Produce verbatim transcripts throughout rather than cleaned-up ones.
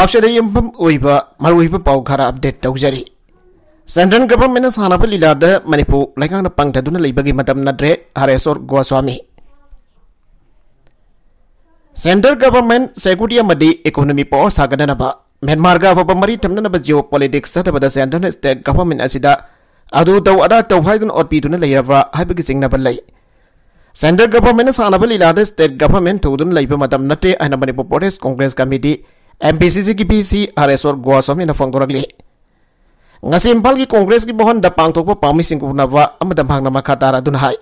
ꯄꯥꯛꯆꯗ ꯌꯨꯝꯐꯝ ꯑꯣꯏꯕ ꯃꯔꯨꯑꯣꯏꯕ ꯄꯥꯎ ꯈꯔ ꯑꯞꯗꯦꯠ ꯇꯧꯖꯔꯤ꯫ ꯁꯦꯟꯇ꯭ꯔꯦꯜ ꯒꯚꯔꯟꯃꯦꯟꯠꯅ ꯁꯥꯟꯅꯕ ꯂꯤꯂꯥꯗ ꯃꯅꯤꯄꯨꯔ ꯂꯩꯉꯥꯛꯅ ꯄꯥꯡꯊꯗꯨꯅ ꯂꯩꯕꯒꯤ ꯃꯇꯝ ꯅꯠꯇ꯭ꯔꯦ, ꯍꯔꯦꯁꯣꯔ ꯒꯣꯁ꯭ꯋꯥꯃꯤ꯫ ꯁꯦꯟꯇ꯭ꯔꯦꯜ ꯒꯚꯔꯟꯃꯦꯟꯠ ꯁꯦꯀ꯭ꯌꯨꯔꯤꯇꯤ ꯑꯃꯗꯤ ꯏꯀꯣꯅꯣꯃꯤ ꯄꯥꯋꯔ ꯁꯥꯒꯠꯅꯅꯕ, ꯃ꯭ꯌꯥꯟꯃꯥꯔꯒ ꯑꯐꯕ ꯃꯔꯤ ꯊꯝꯅꯅꯕ ꯖꯤꯑꯣ ꯄꯣꯂꯤꯇꯤꯛꯁ ꯆꯠꯊꯕꯗ ꯁꯦꯟꯇ꯭ꯔꯦꯜꯅ ꯁ꯭ꯇꯦꯠ ꯒꯚꯔꯟꯃꯦꯟꯠ ꯑꯁꯤꯗ ꯑꯗꯨ ꯇꯧ ꯑꯗꯥ ꯇꯧ ꯍꯥꯏꯗꯨꯅ ꯑꯣꯠꯄꯤꯗꯨꯅ ꯂꯩꯔꯕ꯭ꯔꯥ ꯍꯥꯏꯕꯒꯤ ꯆꯤꯡꯅꯕ ꯂꯩ꯫ ꯁꯦꯟꯇ꯭ꯔꯦꯜ ꯒꯚꯔꯟꯃꯦꯟꯠꯅ ꯁꯥꯟꯅꯕ ꯂꯤꯂꯥꯗ ꯁ꯭ꯇꯦꯠ ꯒꯚꯔꯟꯃꯦꯟꯠ ꯊꯧꯗꯨꯅ ꯂꯩꯕ ꯃꯇꯝ ꯅꯠꯇꯦ ꯍꯥꯏꯅ Manipur Pradesh Congress committee, M P ꯁꯤ ꯁꯤꯒꯤ ꯚꯤ ꯁꯤ ꯍꯔꯦꯁꯣꯔ ꯒꯣꯁ꯭ꯋꯥꯃꯤꯅ ꯐꯣꯡꯗꯣꯔꯛꯂꯤ꯫ ꯉꯁꯤ ꯏꯝꯐꯥꯜꯒꯤ ꯀꯣꯡꯒ꯭ꯔꯦꯁꯀꯤ ꯚꯋꯟꯗ ꯄꯥꯡꯊꯣꯛꯄ ꯄꯥꯎꯃꯤꯁꯤꯡ ꯎꯅꯕ ꯑꯃꯗ ꯃꯍꯥꯛꯅ ꯃꯈꯥ ꯇꯥꯔꯗꯨꯅ ꯍꯥꯏ,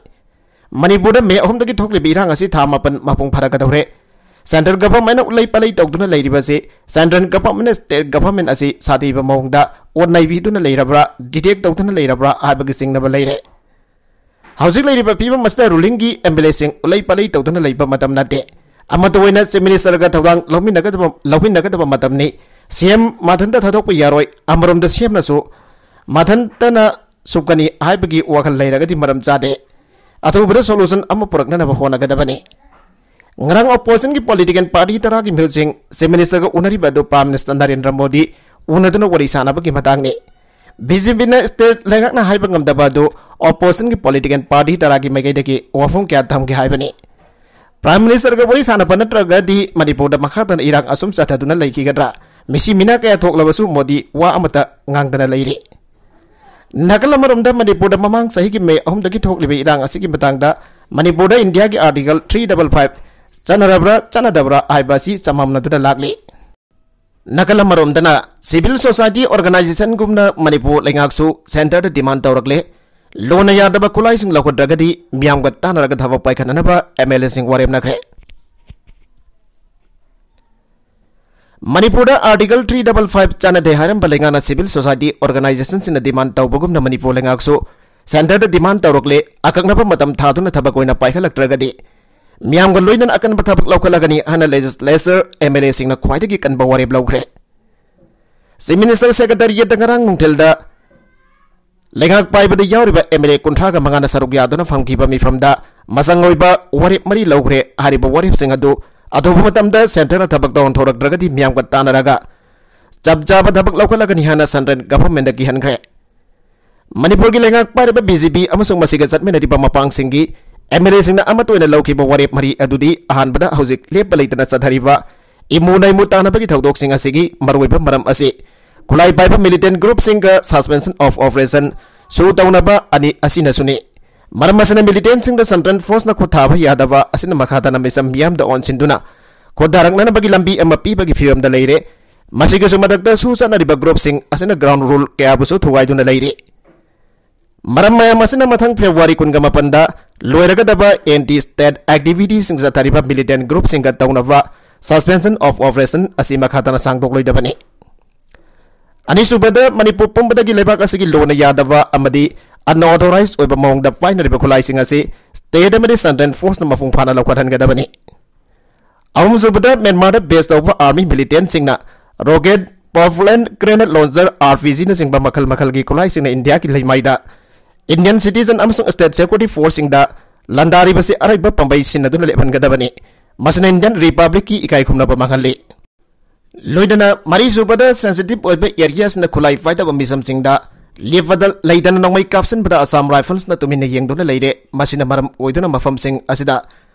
ꯃꯅꯤꯄꯨꯔꯗ ꯃꯦ ꯑꯍꯨꯝꯗꯒꯤ ꯊꯣꯛꯂꯤꯕ ꯏꯔꯥꯡ ꯑꯁꯤ ꯊꯥ ꯃꯥꯄꯟ ꯃꯄꯨꯡ ꯐꯥꯔꯛꯀꯗꯧꯔꯦ꯫ ꯁꯦꯟꯇ꯭ꯔꯦꯜ ꯒꯚꯔꯟꯃꯦꯟꯠꯅ ꯎꯠꯂꯩ ꯄꯥꯂꯩ ꯇꯧꯗꯨꯅ ꯂꯩꯔꯤꯕꯁꯤ ꯁꯦꯟꯇ꯭ꯔꯦꯜ ꯒꯚꯔꯟꯃꯦꯟꯠꯅ ꯁ꯭ꯇꯦꯠ ꯒꯚꯔꯟꯃꯦꯟꯠ ꯑꯁꯤ ꯁꯥꯊꯤꯕ ꯃꯑꯣꯡꯗ ꯑꯣꯠ ꯅꯩꯕꯤꯗꯨꯅ ꯂꯩꯔꯕ꯭ꯔꯥ, ꯗꯤꯇꯦꯛ ꯇꯧꯗꯨꯅ ꯂꯩꯔꯕ꯭ꯔꯥ ꯍꯥꯏꯕꯒꯤ ꯆꯤꯡꯅꯕ ꯂꯩꯔꯦ꯫ ꯍꯧꯖꯤꯛ ꯂꯩꯔꯤꯕ ꯐꯤꯕꯝ ꯑꯁꯤꯗ ꯔꯨꯂꯤꯡꯒꯤ ꯑꯦꯝ ꯑꯦꯜ ꯑꯦꯁꯤꯡ ꯎꯠꯂꯩ ꯄꯥꯂꯩ ꯇꯧꯗꯨꯅ ꯂꯩꯕ ꯃꯇꯝ ꯅꯠꯇꯦ꯫ ꯑꯃꯠꯇ ꯑꯣꯏꯅ ꯆꯤꯐ ꯃꯤꯅꯤꯁꯇꯔꯒ ꯊꯧꯗꯥꯡ ꯂꯧꯃꯤꯟꯅꯒꯗꯕ, ꯂꯧꯃꯤꯟꯅꯒꯗꯕ ꯃꯇꯝꯅꯤ꯫ ꯁꯤ ꯑꯦꯝ ꯃꯊꯟꯇ ꯊꯥꯗꯣꯛꯄ ꯌꯥꯔꯣꯏ꯫ ꯑꯃꯔꯣꯝꯗ ꯁꯤ ꯑꯦꯝꯅꯁꯨ ꯃꯊꯟꯇꯅ ꯁꯨꯞꯀꯅꯤ ꯍꯥꯏꯕꯒꯤ ꯋꯥꯈꯜ ꯂꯩꯔꯒꯗꯤ ꯃꯔꯝ ꯆꯥꯗꯦ꯫ ꯑꯊꯨꯕꯗ ꯁꯣꯂꯨꯁꯟ ꯑꯃ ꯄꯨꯔꯛꯅꯅꯕ ꯍꯣꯠꯅꯒꯗꯕꯅꯤ꯫ ꯉꯔꯥꯡ ꯑꯣꯄꯣꯖꯤꯁꯟꯒꯤ ꯄꯣꯂꯤꯇꯤꯀꯦꯜ ꯄꯥꯔꯇꯤ ꯇꯔꯥꯒꯤ ꯃꯤꯍꯨꯠꯁꯤꯡ ꯆꯤꯐ ꯃꯤꯅꯤꯁꯇꯔꯒ ꯎꯅꯔꯤꯕ ꯑꯗꯨ ꯄ꯭ꯔꯥꯏꯝ ꯃꯤꯅꯤꯁꯇꯔ ꯅꯔꯦꯟꯗ꯭ꯔ ꯃꯣꯗꯤ ꯎꯅꯗꯨꯅ ꯋꯥꯔꯤ ꯁꯥꯟꯅꯕꯒꯤ ꯃꯇꯥꯡꯅꯤ꯫ ꯕꯤ ꯖꯦ ꯄꯤꯅ ꯁ꯭ꯇꯦꯠ ꯂꯩꯉꯥꯛꯅ ꯍꯥꯏꯕ ꯉꯝꯗꯕ ꯑꯗꯨ ꯑꯣꯄꯣꯖꯤꯁꯟꯒꯤ ꯄꯣꯂꯤꯇꯤꯀꯦꯜ ꯄꯥꯔꯇꯤ ꯇꯔꯥꯒꯤ ꯃꯥꯏꯀꯩꯗꯒꯤ ꯋꯥꯐꯝ ꯀꯌꯥ ꯊꯝꯈꯤ ꯍꯥꯏꯕꯅꯤ꯫ ꯄ꯭ꯔꯥꯏꯝ ꯃꯤꯅꯤꯁꯇꯔꯒ ꯋꯥꯔꯤ ꯁꯥꯟꯅꯕ ꯅꯠꯇ꯭ꯔꯒꯗꯤ ꯃꯅꯤꯄꯨꯔꯗ ꯃꯈꯥ ꯇꯥꯅ ꯏꯔꯥꯡ ꯑꯁꯨꯝ ꯆꯠꯊꯗꯨꯅ ꯂꯩꯈꯤꯒꯗ꯭ꯔꯥ? ꯃꯤꯁꯤ ꯃꯤꯅꯥ ꯀꯌꯥ ꯊꯣꯛꯂꯕꯁꯨ ꯃꯣꯗꯤ ꯋꯥ ꯑꯃꯠꯇ ꯉꯥꯡꯗꯅ ꯂꯩꯔꯤ꯫ ꯅꯥꯀꯜ ꯑꯃꯔꯣꯝꯗ ꯃꯅꯤꯄꯨꯔꯗ ꯃꯃꯥꯡ ꯆꯍꯤꯒꯤ ꯃꯦ ꯑꯍꯨꯝꯗꯒꯤ ꯊꯣꯛꯂꯤꯕ ꯏꯔꯥꯡ ꯑꯁꯤꯒꯤ ꯃꯇꯥꯡꯗ ꯃꯅꯤꯄꯨꯔꯗ ꯏꯟꯗꯤꯌꯥꯒꯤ ꯑꯥꯔꯇꯤꯀꯜ ꯊ꯭ꯔꯤ ꯗꯕꯜ ꯐꯥꯏꯚ ꯆꯠꯅꯔꯕ꯭ꯔꯥ ꯆꯠꯅꯗꯕ꯭ꯔꯥ ꯍꯥꯏꯕ ꯑꯁꯤ ꯆꯃꯝꯅꯗꯨꯅ ꯂꯥꯛꯂꯤ꯫ ꯅꯥꯀꯜ ꯑꯃꯔꯣꯝꯗꯅ ꯁꯤꯚꯤꯜ ꯁꯣꯁꯥꯏꯇꯤ ꯑꯣꯔꯒꯅꯥꯏꯖꯦꯁꯟꯒꯨꯝꯅ ꯃꯅꯤꯄꯨꯔ ꯂꯩꯉꯥꯛꯁꯨ ꯁꯦꯟꯇꯔꯗ ꯗꯤꯃꯥꯟ ꯇꯧꯔꯛꯂꯦ꯫ ꯂꯣꯟꯅ ꯌꯥꯗꯕ ꯈꯨꯠꯂꯥꯏꯁꯤꯡ ꯂꯧꯈꯠꯇ꯭ꯔꯒꯗꯤ ꯃꯤꯌꯥꯝꯒ ꯇꯥꯟꯅꯔꯒ ꯊꯕꯛ ꯄꯥꯏꯈꯠꯅꯅꯕ ꯑꯦꯝ ꯑꯦꯜ ꯑꯦꯁꯤꯡ ꯋꯥꯔꯦꯞꯅꯈ꯭ꯔꯦ꯫ ꯃꯅꯤꯄꯨꯔꯗ ꯑꯥꯔꯇꯤꯀꯜ ꯊ꯭ꯔꯤ ꯗꯕꯜ ꯐꯥꯏꯚ ꯆꯠꯅꯗꯦ ꯍꯥꯏꯔꯝꯕ ꯂꯩꯉꯥꯛꯅ ꯁꯤꯚꯤꯜ ꯁꯣꯁꯥꯏꯇꯤ ꯑꯣꯔꯒꯅꯥꯏꯖꯦꯁꯟꯁꯤꯡꯅ ꯗꯤꯃꯥꯟ ꯇꯧꯕꯒꯨꯝꯅ ꯃꯅꯤꯄꯨꯔ ꯂꯩꯉꯥꯛꯁꯨ ꯁꯦꯟꯇꯔꯗ ꯗꯤꯃꯥꯟ ꯇꯧꯔꯛꯂꯦ꯫ ꯑꯀꯛꯅꯕ ꯃꯇꯝ ꯊꯥꯗꯨꯅ ꯊꯕꯛ ꯑꯣꯏꯅ ꯄꯥꯏꯈꯠꯂꯛꯇ꯭ꯔꯒꯗꯤ ꯃꯤꯌꯥꯝꯒ ꯂꯣꯏꯅꯅ ꯑꯀꯟꯕ ꯊꯕꯛ ꯂꯧꯈꯠꯂꯒꯅꯤ ꯍꯥꯏꯅ ꯂꯦꯖꯤꯁꯂꯦꯆꯔ, ꯑꯦꯝ ꯑꯦꯜ ꯑꯦꯁꯤꯡꯅ ꯈ꯭ꯋꯥꯏꯗꯒꯤ ꯀꯟꯕ ꯋꯥꯔꯦꯞ ꯂꯧꯈ꯭ꯔꯦ꯫ ꯆꯤꯐ ꯃꯤꯅꯤꯁꯇꯔ ꯁꯦꯀ꯭ꯔꯦꯇꯔꯤꯌꯦꯠꯇ ꯉꯔꯥꯡ ꯅꯨꯡꯊꯤꯜꯗ ꯂꯩꯉꯥꯛ ꯄꯥꯏꯕꯗ ꯌꯥꯎꯔꯤꯕ ꯑꯦꯝ ꯑꯦꯜ ꯑꯦ ꯀꯨꯟꯊ꯭ꯔꯥꯒ ꯃꯉꯥꯅ ꯁꯔꯨꯛ ꯌꯥꯗꯨꯅ ꯐꯝꯈꯤꯕ ꯃꯤꯐꯝꯗ ꯃꯆꯪ ꯑꯣꯏꯕ ꯋꯥꯔꯦꯞ ꯃꯔꯤ ꯂꯧꯈ꯭ꯔꯦ꯫ ꯍꯥꯏꯔꯤꯕ ꯋꯥꯔꯦꯞꯁꯤꯡ ꯑꯗꯨ ꯑꯊꯨꯕ ꯃꯇꯝꯗ centreꯅ ꯊꯕꯛ ꯇꯧꯍꯟꯊꯣꯔꯛꯇ꯭ꯔꯒꯗꯤ ꯃꯤꯌꯥꯝꯒ ꯇꯥꯟꯅꯔꯒ ꯆꯞ ꯆꯥꯕ ꯊꯕꯛ ꯂꯧꯈꯠꯂꯒꯅꯤ ꯍꯥꯏꯅ central governmentꯇ ꯀꯤꯍꯟꯈ꯭ꯔꯦ꯫ ꯃꯅꯤꯄꯨꯔꯒꯤ ꯂꯩꯉꯥꯛ ꯄꯥꯏꯔꯤꯕ BJP ꯑꯃꯁꯨꯡ ꯃꯁꯤꯒ ꯆꯠꯃꯤꯟꯅꯔꯤꯕ ꯃꯄꯥꯡꯁꯤꯡꯒꯤ MLAꯁꯤꯡꯅ ꯑꯃꯠꯇ ꯑꯣꯏꯅ ꯂꯧꯈꯤꯕ ꯋꯥꯔꯦꯞ ꯃꯔꯤ ꯑꯗꯨꯗꯤ ꯑꯍꯥꯟꯕꯗ ꯍꯧꯖꯤꯛ ꯂꯦꯞꯄ ꯂꯩꯇꯅ ꯆꯠꯊꯔꯤꯕ ꯏꯃꯨ ꯅꯩꯃꯨ ꯇꯥꯟꯅꯕꯒꯤ ꯊꯧꯗꯣꯛꯁꯤꯡ ꯑꯁꯤꯒꯤ ꯃꯔꯨꯑꯣꯏꯕ ꯃꯔꯝ ꯑꯁꯤ ꯈꯨꯠꯂꯥꯏ ꯄꯥꯏꯕ militant groupꯁꯤꯡꯒ suspension of operation ꯁꯨ ꯇꯧꯅꯕ ꯑꯅꯤ ꯑꯁꯤꯅꯁꯨꯅꯤ꯫ ꯃꯔꯝ ꯑꯁꯤꯅ militantꯁꯤꯡꯗ central forceꯅ ꯈꯨꯠ ꯊꯥꯕ ꯌꯥꯗꯕ ꯑꯁꯤꯅ ꯃꯈꯥ ꯇꯥꯅ ꯃꯤꯆꯝ ꯃꯤꯌꯥꯝꯗ ꯑꯣꯟꯁꯤꯟꯗꯨꯅ ꯈꯨꯠ ꯊꯥꯔꯛꯅꯅꯕꯒꯤ ꯂꯝꯕꯤ ꯑꯃ ꯄꯤꯕꯒꯤ ꯐꯤꯕꯝꯗ ꯂꯩꯔꯦ꯫ ꯃꯁꯤꯒꯤꯁꯨ ꯃꯊꯛꯇ ꯁꯨ ꯆꯠꯅꯔꯤꯕ groupꯁꯤꯡ ꯑꯁꯤꯅ ground rule ꯀꯌꯥꯕꯨꯁꯨ ꯊꯨꯒꯥꯏꯗꯨꯅ ꯂꯩꯔꯤ꯫ ꯃꯔꯝ ꯃꯌꯥꯝ ꯑꯁꯤꯅ ꯃꯊꯪ February ꯀꯨꯟꯒ ꯃꯥꯄꯟꯗ ꯂꯣꯏꯔꯒꯗꯕ anti state activityꯁꯤꯡ ꯆꯠꯊꯔꯤꯕ militant groupꯁꯤꯡꯒ ꯇꯧꯅꯕ suspension of operation ꯑꯁꯤ ꯃꯈꯥ ꯇꯥꯅ ꯁꯥꯡꯗꯣꯛꯂꯣꯏꯗꯕꯅꯤ꯫ ꯑꯅꯤꯁꯨꯕꯗ, ꯃꯅꯤꯄꯨꯔ ꯄꯨꯝꯕꯗꯒꯤ ꯂꯩꯕꯥꯛ ꯑꯁꯤꯒꯤ ꯂꯣꯅ ꯌꯥꯗꯕ ꯑꯃꯗꯤ unauthorized ꯑꯣꯏꯕ ꯃꯑꯣꯡꯗ ꯄꯥꯏꯅꯔꯤꯕ ꯈꯨꯠꯂꯥꯏꯁꯤꯡ ꯑꯁꯤ state ꯑꯃꯗꯤ central forceꯅ ꯃꯄꯨꯡ ꯐꯥꯅ ꯂꯧꯈꯠꯍꯟꯒꯗꯕꯅꯤ꯫ ꯑꯍꯨꯝꯁꯨꯕꯗ, ꯃ꯭ꯌꯥꯟꯃꯥꯔꯗ base ꯇꯧꯕ army militantꯁꯤꯡꯅ rocket, propellant grenade launcher, RPGꯅꯆꯤꯡꯕ ꯃꯈꯜ ꯃꯈꯜꯒꯤ ꯈꯨꯠꯂꯥꯏꯁꯤꯡꯅ ꯏꯟꯗꯤꯌꯥꯒꯤ ꯂꯩꯃꯥꯏꯗ Indian citizen ꯑꯃꯁꯨꯡ state security forceꯁꯤꯡꯗ ꯂꯥꯟꯗꯥꯔꯤꯕꯁꯤ ꯑꯔꯩꯕ ꯄꯥꯝꯕꯩ ꯁꯤꯟꯅꯗꯨꯅ ꯂꯦꯞꯍꯟꯒꯗꯕꯅꯤ꯫ ꯃꯁꯤꯅ Indian Republicꯀꯤ ꯏꯀꯥꯏ ꯈꯨꯝꯅꯕ ꯃꯥꯡꯍꯜꯂꯤ꯫ ꯂꯣꯏꯅꯅ ꯃꯔꯤꯁꯨꯕꯗ, sensitive ꯑꯣꯏꯕ areasꯅ ꯈꯨꯠꯂꯥꯏ ꯄꯥꯏꯗꯕ ꯃꯤꯆꯝꯁꯤꯡꯗ ꯂꯦꯞꯄꯗ ꯂꯩꯇꯅ ꯅꯣꯡꯃꯩ ꯀꯥꯞꯁꯤꯟꯕꯗ Assam Riflesꯅ ꯇꯨꯃꯤꯟꯅ ꯌꯦꯡꯗꯨꯅ ꯂꯩꯔꯦ꯫ ꯃꯁꯤꯅ ꯃꯔꯝ ꯑꯣꯏꯗꯨꯅ ꯃꯐꯝꯁꯤꯡ ꯑꯁꯤꯗ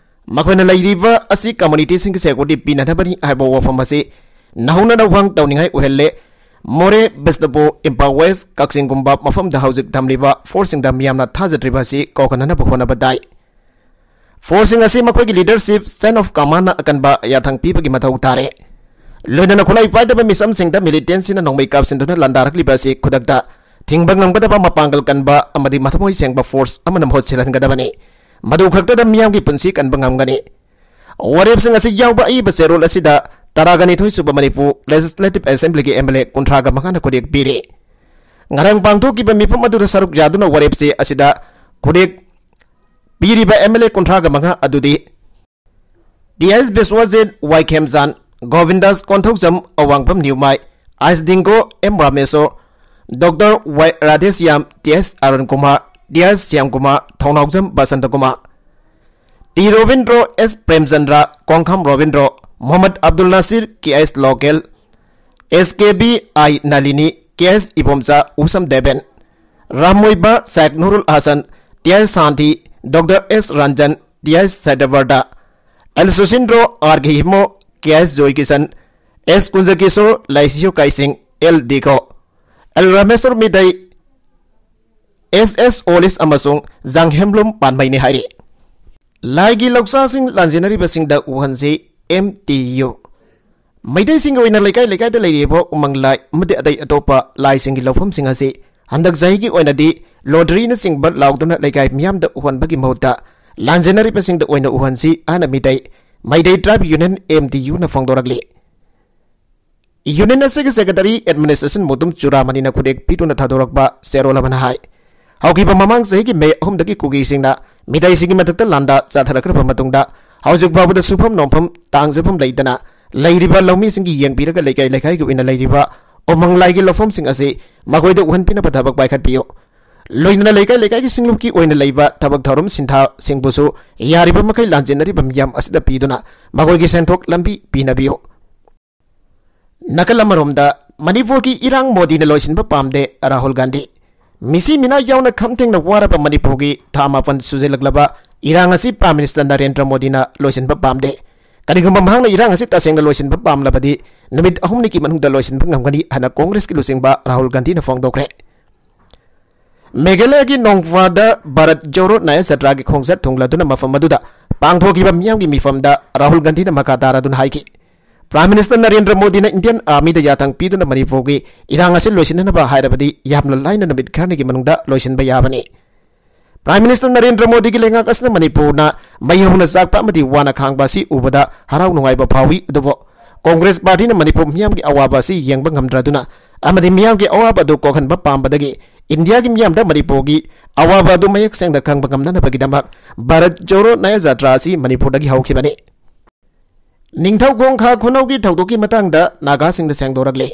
ꯃꯈꯣꯏꯅ ꯂꯩꯔꯤꯕ ꯑꯁꯤ communityꯁꯤꯡꯒꯤ security ꯄꯤꯅꯅꯕꯅꯤ ꯍꯥꯏꯕ ꯋꯥꯐꯝ ꯑꯁꯤ ꯅꯧꯍꯧꯅꯅ ꯋꯥꯍꯪ ꯇꯧꯅꯤꯡꯉꯥꯏ ꯑꯣꯏꯍꯜꯂꯦ꯫ ꯃꯣꯔꯦ, ꯕꯤꯁꯅꯨꯄꯨꯔ, ꯏꯝꯐꯥꯜ West, ꯀꯛꯆꯤꯡꯒꯨꯝꯕ ꯃꯐꯝꯗ ꯍꯧꯖꯤꯛ ꯊꯝꯂꯤꯕ forceꯁꯤꯡꯗ ꯃꯤꯌꯥꯝꯅ ꯊꯥꯖꯗ꯭ꯔꯤꯕ ꯑꯁꯤ ꯀꯥꯎꯈꯠꯅꯅꯕ ꯍꯣꯠꯅꯕ ꯇꯥꯏ꯫ Forceꯁꯤꯡ ꯑꯁꯤ ꯃꯈꯣꯏꯒꯤ leadership, chain of commandꯅ ꯑꯀꯟꯕ ꯌꯥꯊꯪ ꯄꯤꯕꯒꯤ ꯃꯊꯧ ꯇꯥꯔꯦ꯫ ꯂꯣꯏꯅꯅ ꯈꯨꯠꯂꯥꯏ ꯄꯥꯏꯗꯕ ꯃꯤꯆꯝꯁꯤꯡꯗ militantꯁꯤꯡꯅ ꯅꯣꯡꯃꯩ ꯀꯥꯞꯁꯤꯟꯗꯨꯅ ꯂꯥꯟꯗꯥꯔꯛꯂꯤꯕ ꯑꯁꯤ ꯈꯨꯗꯛꯇ ꯊꯤꯡꯕ ꯉꯝꯒꯗꯕ ꯃꯄꯥꯡꯒꯜ ꯀꯟꯕ ꯑꯃꯗꯤ ꯃꯊꯃꯣꯏ ꯁꯦꯡꯕ force ꯑꯃꯅ ꯃꯍꯨꯠ ꯁꯤꯜꯍꯟꯒꯗꯕꯅꯤ꯫ ꯃꯗꯨ ꯈꯛꯇꯗ ꯃꯤꯌꯥꯝꯒꯤ ꯄꯨꯟꯁꯤ ꯀꯟꯕ ꯉꯝꯒꯅꯤ꯫ ꯋꯥꯔꯦꯞꯁꯤꯡ ꯑꯁꯤ ꯌꯥꯎꯕ ꯑꯏꯕ ꯆꯦꯔꯣꯜ ꯑꯁꯤꯗ ꯇꯔꯥꯒ ꯅꯤꯊꯣꯏ ꯁꯨꯕ ꯃꯅꯤꯄꯨꯔ Legislative Assemblyꯒꯤ MLA ꯀꯨꯟꯊ꯭ꯔꯥꯒ ꯃꯉꯥꯅ ꯈꯨꯔꯦꯛ ꯄꯤꯔꯤ꯫ ꯉꯔꯥꯡ ꯄꯥꯡꯊꯣꯛꯈꯤꯕ ꯃꯤꯐꯝ ꯑꯗꯨꯗ ꯁꯔꯨꯛ ꯌꯥꯗꯨꯅ ꯋꯥꯔꯦꯞꯁꯦ ꯑꯁꯤꯗ ꯈꯨꯔꯦꯛ ꯄꯤꯔꯤꯕ MLA ꯀꯨꯟꯊ꯭ꯔꯥꯒ ꯃꯉꯥ ꯑꯗꯨꯗꯤ ꯇꯤ ꯑꯦꯁ ꯕꯤꯁ꯭ꯋꯖꯤꯠ, ꯋꯥꯏ ꯈꯦꯝꯆꯥꯟ, ꯒꯣꯕꯤꯟꯗꯥꯁ Konthoujam, ꯑꯋꯥꯡꯕꯝ ꯅ꯭ꯌꯨꯃꯥꯏ, ice ꯗꯤꯡꯒꯣ, M Rameshwor, doctor ꯋꯥꯏ ꯔꯥꯙꯦꯁ꯭ꯌꯥꯝ, ꯇꯤ ꯑꯦꯁ ꯑꯔꯨꯟ ꯀꯨꯃꯥꯔ, ꯇꯤ ꯑꯦꯁ ꯁ꯭ꯌꯥꯝ ꯀꯨꯃꯥꯔ, ꯊꯧꯅꯥꯎꯖꯝ ꯕꯁꯟꯇ ꯀꯨꯃꯥꯔ꯫ ꯇꯤ ꯔꯣꯕꯤꯟꯗ꯭ꯔꯣ, ꯑꯦꯁ ꯄ꯭ꯔꯦꯝꯆꯟꯗ꯭ꯔ, ꯀꯣꯡꯈꯥꯝ ꯔꯣꯕꯤꯟꯗ꯭ꯔꯣ, ꯃꯣꯍꯝꯃꯗ ꯑꯕꯗꯨꯜ ꯅꯥꯁꯤꯔ, ꯀꯦ ꯑꯩꯁ ꯂꯣꯀꯦꯜ, ꯑꯦꯁ ꯀꯦ ꯕꯤ ꯑꯥꯏ ꯅꯥꯂꯤꯅꯤ, ꯀꯦ ꯑꯩꯁ ꯏꯕꯣꯝꯆꯥ, ꯎꯁꯝ ꯗꯦꯕꯦꯟ, ꯔꯥꯝꯃꯣꯏꯕ, ꯁꯥꯏꯛ ꯅꯨꯔꯨꯜ ꯍꯥꯁꯟ, ꯇꯤ ꯑꯥꯏ ꯁꯥꯟꯇꯤ, ꯗꯣꯛꯇꯔ ꯑꯦꯁ ꯔꯟꯖꯟ, ꯇꯤ ꯑꯥꯏ ꯁꯇ꯭ꯌꯕ꯭ꯔꯇ, ꯑꯦꯜ ꯁꯨꯁꯤꯟꯗ꯭ꯔꯣ, ꯑꯥꯔ ꯀꯦ ꯍꯤꯃꯣ, ꯀꯦ ꯑꯩꯁ ꯖꯣꯏ ꯀꯤꯁꯟ, ꯑꯦꯁ ꯀꯨꯟꯖꯀꯤꯁꯣꯔ, ꯂꯥꯏꯁꯤꯌꯨ ꯀꯥꯏꯁꯤꯡ, ꯑꯦꯜ ꯗꯤꯀꯣ, ꯑꯦꯜ ꯔꯥꯃꯦꯁꯣꯔ ꯃꯤꯗꯩ, ꯑꯦꯁ ꯑꯦꯁ ꯑꯣꯂꯤꯁ ꯑꯃꯁꯨꯡ ꯖꯥꯡꯍꯦꯝꯂꯨꯝ ꯄꯥꯟꯃꯩꯅꯤ ꯍꯥꯏꯔꯤ꯫ ꯂꯥꯏꯒꯤ ꯂꯧꯁꯥꯁꯤꯡ ꯂꯥꯟꯖꯦꯟꯅꯔꯤꯕꯁꯤꯡꯗ ꯎꯍꯟꯁꯤ, ꯑꯦꯝ ꯇꯤ ꯌꯨ꯫ ꯃꯩꯇꯩꯁꯤꯡꯒꯤ ꯑꯣꯏꯅ ꯂꯩꯀꯥꯏ ꯂꯩꯀꯥꯏꯗ ꯂꯩꯔꯤꯕ ꯎꯃꯪ ꯂꯥꯏ ꯑꯃꯗꯤ ꯑꯇꯩ ꯑꯇꯣꯞꯄ ꯂꯥꯏꯁꯤꯡꯒꯤ ꯂꯧꯐꯝꯁꯤꯡ ꯑꯁꯤ ꯍꯟꯗꯛ ꯆꯍꯤꯒꯤ ꯑꯣꯏꯅꯗꯤ ꯂꯣꯇꯔꯤꯅꯆꯤꯡꯕ ꯂꯥꯎꯗꯨꯅ ꯂꯩꯀꯥꯏ ꯃꯤꯌꯥꯝꯗ ꯎꯍꯟꯕꯒꯤ ꯃꯍꯨꯠꯇ ꯂꯥꯟꯖꯦꯟꯅꯔꯤꯕꯁꯤꯡꯗ ꯑꯣꯏꯅ ꯎꯍꯟꯁꯤ ꯍꯥꯏꯅ ꯃꯤꯇꯩ ꯃꯩꯇꯩ ꯇ꯭ꯔꯥꯏꯕ ꯌꯨꯅꯤꯌꯟ, ꯑꯦꯝ ꯇꯤ ꯌꯨꯅ ꯐꯣꯡꯗꯣꯔꯛꯂꯤ꯫ ꯌꯨꯅꯤꯌꯟ ꯑꯁꯤꯒꯤ ꯁꯦꯀ꯭ꯔꯦꯇꯔꯤ ꯑꯦꯗꯃꯤꯅꯤꯁꯇ꯭ꯔꯦꯁꯟ ꯃꯨꯇꯨꯝ ꯆꯨꯔꯥꯃꯅꯤꯅ ꯈꯨꯗꯦꯛ ꯄꯤꯗꯨꯅ ꯊꯥꯗꯣꯔꯛꯄ ꯆꯦꯔꯣꯜ ꯑꯃꯅ ꯍꯥꯏ, ꯍꯧꯈꯤꯕ ꯃꯃꯥꯡ ꯆꯍꯤꯒꯤ ꯃꯦ ꯑꯍꯨꯝꯗꯒꯤ ꯀꯨꯀꯤꯁꯤꯡꯅ ꯃꯤꯇꯩꯁꯤꯡꯒꯤ ꯃꯊꯛꯇ ꯂꯥꯟꯗꯥ ꯆꯥꯊꯔꯛꯈ꯭ꯔꯕ ꯃꯇꯨꯡꯗ ꯍꯧꯖꯤꯛ ꯐꯥꯎꯕꯗ ꯁꯨꯐꯝ ꯅꯣꯝꯐꯝ ꯇꯥꯡꯖꯐꯝ ꯂꯩꯇꯅ ꯂꯩꯔꯤꯕ ꯂꯧꯃꯤꯁꯤꯡꯒꯤ ꯌꯦꯡꯕꯤꯔꯒ ꯂꯩꯀꯥꯏ ꯂꯩꯀꯥꯏꯒꯤ ꯑꯣꯏꯅ ꯂꯩꯔꯤꯕ ꯎꯃꯪ ꯂꯥꯏꯒꯤ ꯂꯧꯐꯝꯁꯤꯡ ꯑꯁꯤ ꯃꯈꯣꯏꯗ ꯎꯍꯟꯕꯤꯅꯕ ꯊꯕꯛ ꯄꯥꯏꯈꯠꯄꯤꯌꯨ꯫ ꯂꯣꯏꯅꯅ ꯂꯩꯀꯥꯏ ꯂꯩꯀꯥꯏꯒꯤ ꯁꯤꯡꯂꯨꯞꯀꯤ ꯑꯣꯏꯅ ꯂꯩꯕ ꯊꯕꯛ ꯊꯧꯔꯝ ꯁꯤꯟꯊꯥꯁꯤꯡꯕꯨꯁꯨ ꯌꯥꯔꯤꯕ ꯃꯈꯩ ꯂꯥꯟꯖꯦꯟꯅꯔꯤꯕ ꯃꯤꯌꯥꯝ ꯑꯁꯤꯗ ꯄꯤꯗꯨꯅ ꯃꯈꯣꯏꯒꯤ ꯁꯦꯟꯊꯣꯛ ꯂꯝꯕꯤ ꯄꯤꯅꯕꯤꯌꯨ꯫ ꯅꯥꯀꯜ ꯑꯃꯔꯣꯝꯗ, ꯃꯅꯤꯄꯨꯔꯒꯤ ꯏꯔꯥꯡ ꯃꯣꯗꯤꯅ ꯂꯣꯏꯁꯤꯟꯕ ꯄꯥꯝꯗꯦ, ꯔꯥꯍꯨꯜ ꯒꯥꯟꯙꯤ꯫ ꯃꯤꯁꯤ ꯃꯤꯅꯥ ꯌꯥꯎꯅ ꯈꯝ ꯊꯦꯡꯅ ꯋꯥꯔꯕ ꯃꯅꯤꯄꯨꯔꯒꯤ ꯊꯥ ꯃꯥꯄꯟ ꯁꯨꯖꯤꯜꯂꯛꯂꯕ ꯏꯔꯥꯡ ꯑꯁꯤ ꯄ꯭ꯔꯥꯏꯝ ꯃꯤꯅꯤꯁꯇꯔ ꯅꯔꯦꯟꯗ꯭ꯔ ꯃꯣꯗꯤꯅ ꯂꯣꯏꯁꯤꯟꯕ ꯄꯥꯝꯗꯦ꯫ ꯀꯔꯤꯒꯨꯝꯕ ꯃꯍꯥꯛꯅ ꯏꯔꯥꯡ ꯑꯁꯤ ꯇꯁꯦꯡꯅ ꯂꯣꯏꯁꯤꯟꯕ ꯄꯥꯝꯂꯕꯗꯤ ꯅꯨꯃꯤꯠ ꯑꯍꯨꯝꯅꯤꯒꯤ ꯃꯅꯨꯡꯗ ꯂꯣꯏꯁꯤꯟꯕ ꯉꯝꯒꯅꯤ ꯍꯥꯏꯅ ꯀꯣꯡꯒ꯭ꯔꯦꯁꯀꯤ ꯂꯨꯆꯤꯡꯕ ꯔꯥꯍꯨꯜ ꯒꯥꯟꯙꯤꯅ ꯐꯣꯡꯗꯣꯛꯈ꯭ꯔꯦ꯫ ꯃꯦꯘꯥꯂꯌꯒꯤ ꯅꯣꯡꯐꯥꯗ ꯚꯥꯔꯠ ꯖꯧꯔꯣ ꯅ꯭ꯌꯥꯌ ꯖꯇ꯭ꯔꯥꯒꯤ ꯈꯣꯡꯆꯠ ꯊꯨꯡꯂꯗꯨꯅ ꯃꯐꯝ ꯑꯗꯨꯗ ꯄꯥꯡꯊꯣꯛꯈꯤꯕ ꯃꯤꯌꯥꯝꯒꯤ ꯃꯤꯐꯝꯗ ꯔꯥꯍꯨꯜ ꯒꯥꯟꯙꯤꯅ ꯃꯈꯥ ꯇꯥꯔꯗꯨꯅ ꯍꯥꯏꯈꯤ, ꯄ꯭ꯔꯥꯏꯝ ꯃꯤꯅꯤꯁꯇꯔ ꯅꯔꯦꯟꯗ꯭ꯔ ꯃꯣꯗꯤꯅ ꯏꯟꯗꯤꯌꯟ ꯑꯥꯔꯃꯤꯗ ꯌꯥꯊꯪ ꯄꯤꯗꯨꯅ ꯃꯅꯤꯄꯨꯔꯒꯤ ꯏꯔꯥꯡ ꯑꯁꯤ ꯂꯣꯏꯁꯤꯟꯅꯅꯕ ꯍꯥꯏꯔꯕꯗꯤ ꯌꯥꯝꯅ ꯂꯥꯏꯅ ꯅꯨꯃꯤꯠ ꯈꯔꯅꯤꯒꯤ ꯃꯅꯨꯡꯗ ꯂꯣꯏꯁꯤꯟꯕ ꯌꯥꯕꯅꯤ꯫ ꯄ꯭ꯔꯥꯏꯝ ꯃꯤꯅꯤꯁꯇꯔ ꯅꯔꯦꯟꯗ꯭ꯔ ꯃꯣꯗꯤꯒꯤ ꯂꯩꯉꯥꯛ ꯑꯁꯤꯅ ꯃꯅꯤꯄꯨꯔꯅ ꯃꯩ ꯍꯧꯅ ꯆꯥꯛꯄ ꯑꯃꯗꯤ ꯋꯥꯅ ꯈꯥꯡꯕ ꯑꯁꯤ ꯎꯕꯗ ꯍꯔꯥꯎ ꯅꯨꯡꯉꯥꯏꯕ ꯐꯥꯎꯏ, ꯑꯗꯨꯕꯨ ꯀꯣꯡꯒ꯭ꯔꯦꯁ ꯄꯥꯔꯇꯤꯅ ꯃꯅꯤꯄꯨꯔ ꯃꯤꯌꯥꯝꯒꯤ ꯑꯋꯥꯕ ꯑꯁꯤ ꯌꯦꯡꯕ ꯉꯝꯗ꯭ꯔꯗꯨꯅ ꯑꯃꯗꯤ ꯃꯤꯌꯥꯝꯒꯤ ꯑꯋꯥꯕ ꯑꯗꯨ ꯀꯣꯛꯍꯟꯕ ꯄꯥꯝꯕꯗꯒꯤ ꯏꯟꯗꯤꯌꯥꯒꯤ ꯃꯤꯌꯥꯝꯗ ꯃꯅꯤꯄꯨꯔꯒꯤ ꯑꯋꯥꯕ ꯑꯗꯨ ꯃꯌꯦꯛ ꯁꯦꯡꯅ ꯈꯪꯕ ꯉꯝꯅꯅꯕꯒꯤꯗꯃꯛ ꯚꯥꯔꯠ ꯖꯧꯔꯣ ꯅ꯭ꯌꯥꯌ ꯖꯇ꯭ꯔꯥ ꯑꯁꯤ ꯃꯅꯤꯄꯨꯔꯗꯒꯤ ꯍꯧꯈꯤꯕꯅꯤ꯫ ꯅꯤꯡꯊꯧꯈꯣꯡ ꯈꯥ ꯈꯨꯅꯧꯒꯤ ꯊꯧꯗꯣꯛꯀꯤ ꯃꯇꯥꯡꯗ ꯅꯥꯒꯥꯁꯤꯡꯅ ꯁꯦꯡꯗꯣꯔꯛꯂꯤ꯫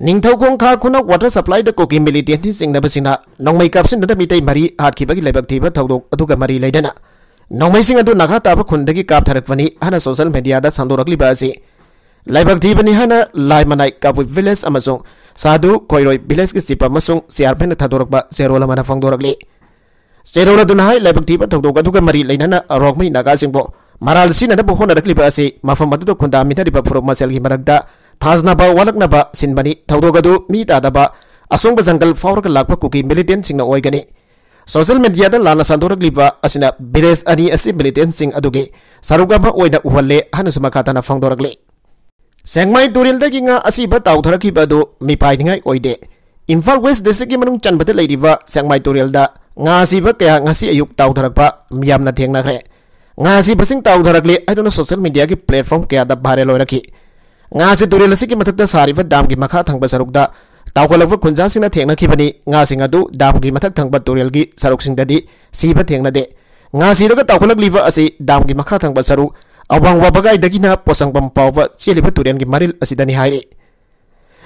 ꯅꯤꯡꯊꯧꯈꯣꯡ ꯈꯥ ꯈꯨꯅꯧ ꯋꯥꯇꯔ ꯁꯄ꯭ꯂꯥꯏꯗ ꯀꯨꯀꯤ ꯃꯤꯂꯤꯇꯦꯟꯠꯁꯤꯡ ꯆꯤꯡꯅꯕꯁꯤꯡꯅ ꯅꯣꯡꯃꯩ ꯀꯥꯞꯁꯤꯟꯗꯨꯅ ꯃꯤꯇꯩ ꯃꯔꯤ ꯍꯥꯠꯈꯤꯕꯒꯤ ꯂꯥꯏꯕꯛ ꯊꯤꯕ ꯊꯧꯗꯣꯛ ꯑꯗꯨꯒ ꯃꯔꯤ ꯂꯩꯅꯅ ꯅꯣꯡꯃꯩꯁꯤꯡ ꯑꯗꯨ ꯅꯥꯒꯥ ꯇꯥꯕ ꯈꯨꯟꯗꯒꯤ ꯀꯥꯞꯊꯔꯛꯄꯅꯤ ꯍꯥꯏꯅ social media ꯗ ꯁꯟꯗꯣꯔꯛꯂꯤꯕ ꯑꯁꯤ ꯂꯥꯏꯕꯛ ꯊꯤꯕꯅꯤ ꯍꯥꯏꯅ ꯂꯥꯏꯃꯅꯥꯏ ꯀꯕꯨꯏ village ꯑꯃꯁꯨꯡ ꯁꯥꯗꯨ ꯈꯣꯏꯔꯣꯏ village ꯀꯤ chief ꯑꯃꯁꯨꯡ chairman ꯅ ꯊꯥꯗꯣꯔꯛꯄ ꯆꯦꯔꯣꯜ ꯑꯃꯅ ꯐꯣꯡꯗꯣꯔꯛꯂꯤ꯫ ꯆꯦꯔꯣꯜ ꯑꯗꯨꯅ ꯍꯥꯏ, ꯂꯥꯏꯕꯛ ꯊꯤꯕ ꯊꯧꯗꯣꯛ ꯑꯗꯨꯒ ꯃꯔꯤ ꯂꯩꯅꯅ ꯔꯣꯡꯃꯩ ꯅꯥꯒꯥꯁꯤꯡꯕꯨ ꯃꯔꯥꯜ ꯁꯤꯅꯅꯕ ꯍꯣꯠꯅꯔꯛꯂꯤꯕ ꯑꯁꯤ ꯃꯐꯝ ꯑꯗꯨꯗ ꯈꯨꯟꯗꯥꯃꯤꯟꯅꯔꯤꯕ ꯐꯨꯔꯨꯞ ꯃꯁꯦꯜꯒꯤ ꯃꯔꯛꯇ ꯊꯥꯖꯅꯕ ꯋꯥꯠꯂꯛꯅꯕ ꯁꯤꯟꯕꯅꯤ꯫ ꯊꯧꯗꯣꯛ ꯑꯗꯨ ꯃꯤ ꯇꯥꯗꯕ ꯑꯁꯣꯡꯕ ꯖꯪꯒꯜ ꯐꯥꯎꯔꯒ ꯂꯥꯛꯄ ꯀꯨꯀꯤ militant ꯁꯤꯡꯅ ꯑꯣꯏꯒꯅꯤ꯫ Social media ꯗ ꯂꯥꯟꯅ ꯁꯟꯗꯣꯔꯛꯂꯤꯕ ꯑꯁꯤꯅ village ꯑꯅꯤ ꯑꯁꯤ militant ꯁꯤꯡ ꯑꯗꯨꯒꯤ ꯁꯔꯨꯛ ꯑꯃ ꯑꯣꯏꯅ ꯎꯍꯜꯂꯦ ꯍꯥꯏꯅꯁꯨ ꯃꯈꯥ ꯇꯥꯅ ꯐꯣꯡꯗꯣꯔꯛꯂꯤ꯫ ꯁꯦꯡꯃꯥꯏ ꯇꯨꯔꯦꯜꯗꯒꯤ ꯉꯥ ꯑꯁꯤꯕ ꯇꯥꯎꯊꯔꯛꯈꯤꯕ ꯑꯗꯨ ꯃꯤꯄꯥꯏꯅꯤꯡꯉꯥꯏ ꯑꯣꯏꯗꯦ꯫ ꯏꯝꯐꯥꯜ West district ꯀꯤ ꯃꯅꯨꯡ ꯆꯟꯕꯗ ꯂꯩꯔꯤꯕ ꯁꯦꯡꯃꯥꯏ ꯇꯨꯔꯦꯜꯗ ꯉꯥ ꯑꯁꯤꯕ ꯀꯌꯥ ꯉꯁꯤ ꯑꯌꯨꯛ ꯇꯥꯎꯊꯔꯛꯄ ꯃꯤꯌꯥꯝꯅ ꯊꯦꯡꯅꯈ꯭ꯔꯦ꯫ ꯉꯥ ꯑꯁꯤꯕꯁꯤꯡ ꯇꯥꯎꯊꯔꯛꯂꯦ ꯍꯥꯏꯗꯨꯅ social media ꯒꯤ platform ꯀꯌꯥꯗ viral ꯑꯣꯏꯔꯛꯈꯤ꯫ ꯉꯥ ꯑꯁꯤ ꯇꯨꯔꯦꯜ ꯑꯁꯤꯒꯤ ꯃꯊꯛꯇ ꯁꯥꯔꯤꯕ dam ꯒꯤ ꯃꯈꯥ ꯊꯪꯕ ꯁꯔꯨꯛꯇ ꯇꯥꯎꯈꯠꯂꯛꯄ ꯈꯨꯟꯖꯥꯁꯤꯡꯅ ꯊꯦꯡꯅꯈꯤꯕꯅꯤ꯫ ꯉꯥꯁꯤꯡ ꯑꯗꯨ dam ꯒꯤ ꯃꯊꯛ ꯊꯪꯕ ꯇꯨꯔꯦꯜꯒꯤ ꯁꯔꯨꯛꯁꯤꯡꯗꯗꯤ ꯁꯤꯕ ꯊꯦꯡꯅꯗꯦ꯫ ꯉꯥ ꯁꯤꯔꯒ ꯇꯥꯎꯈꯠꯂꯛꯂꯤꯕ ꯑꯁꯤ dam ꯒꯤ ꯃꯈꯥ ꯊꯪꯕ ꯁꯔꯨꯛ ꯑꯋꯥꯡ ꯋꯥꯕꯒꯥꯏꯗꯒꯤꯅ ꯄꯣꯁꯪꯕꯝ ꯐꯥꯎꯕ ꯆꯦꯜꯂꯤꯕ ꯇꯨꯔꯦꯜꯒꯤ ꯃꯔꯤꯜ ꯑꯁꯤꯗꯅꯤ ꯍꯥꯏꯔꯤ꯫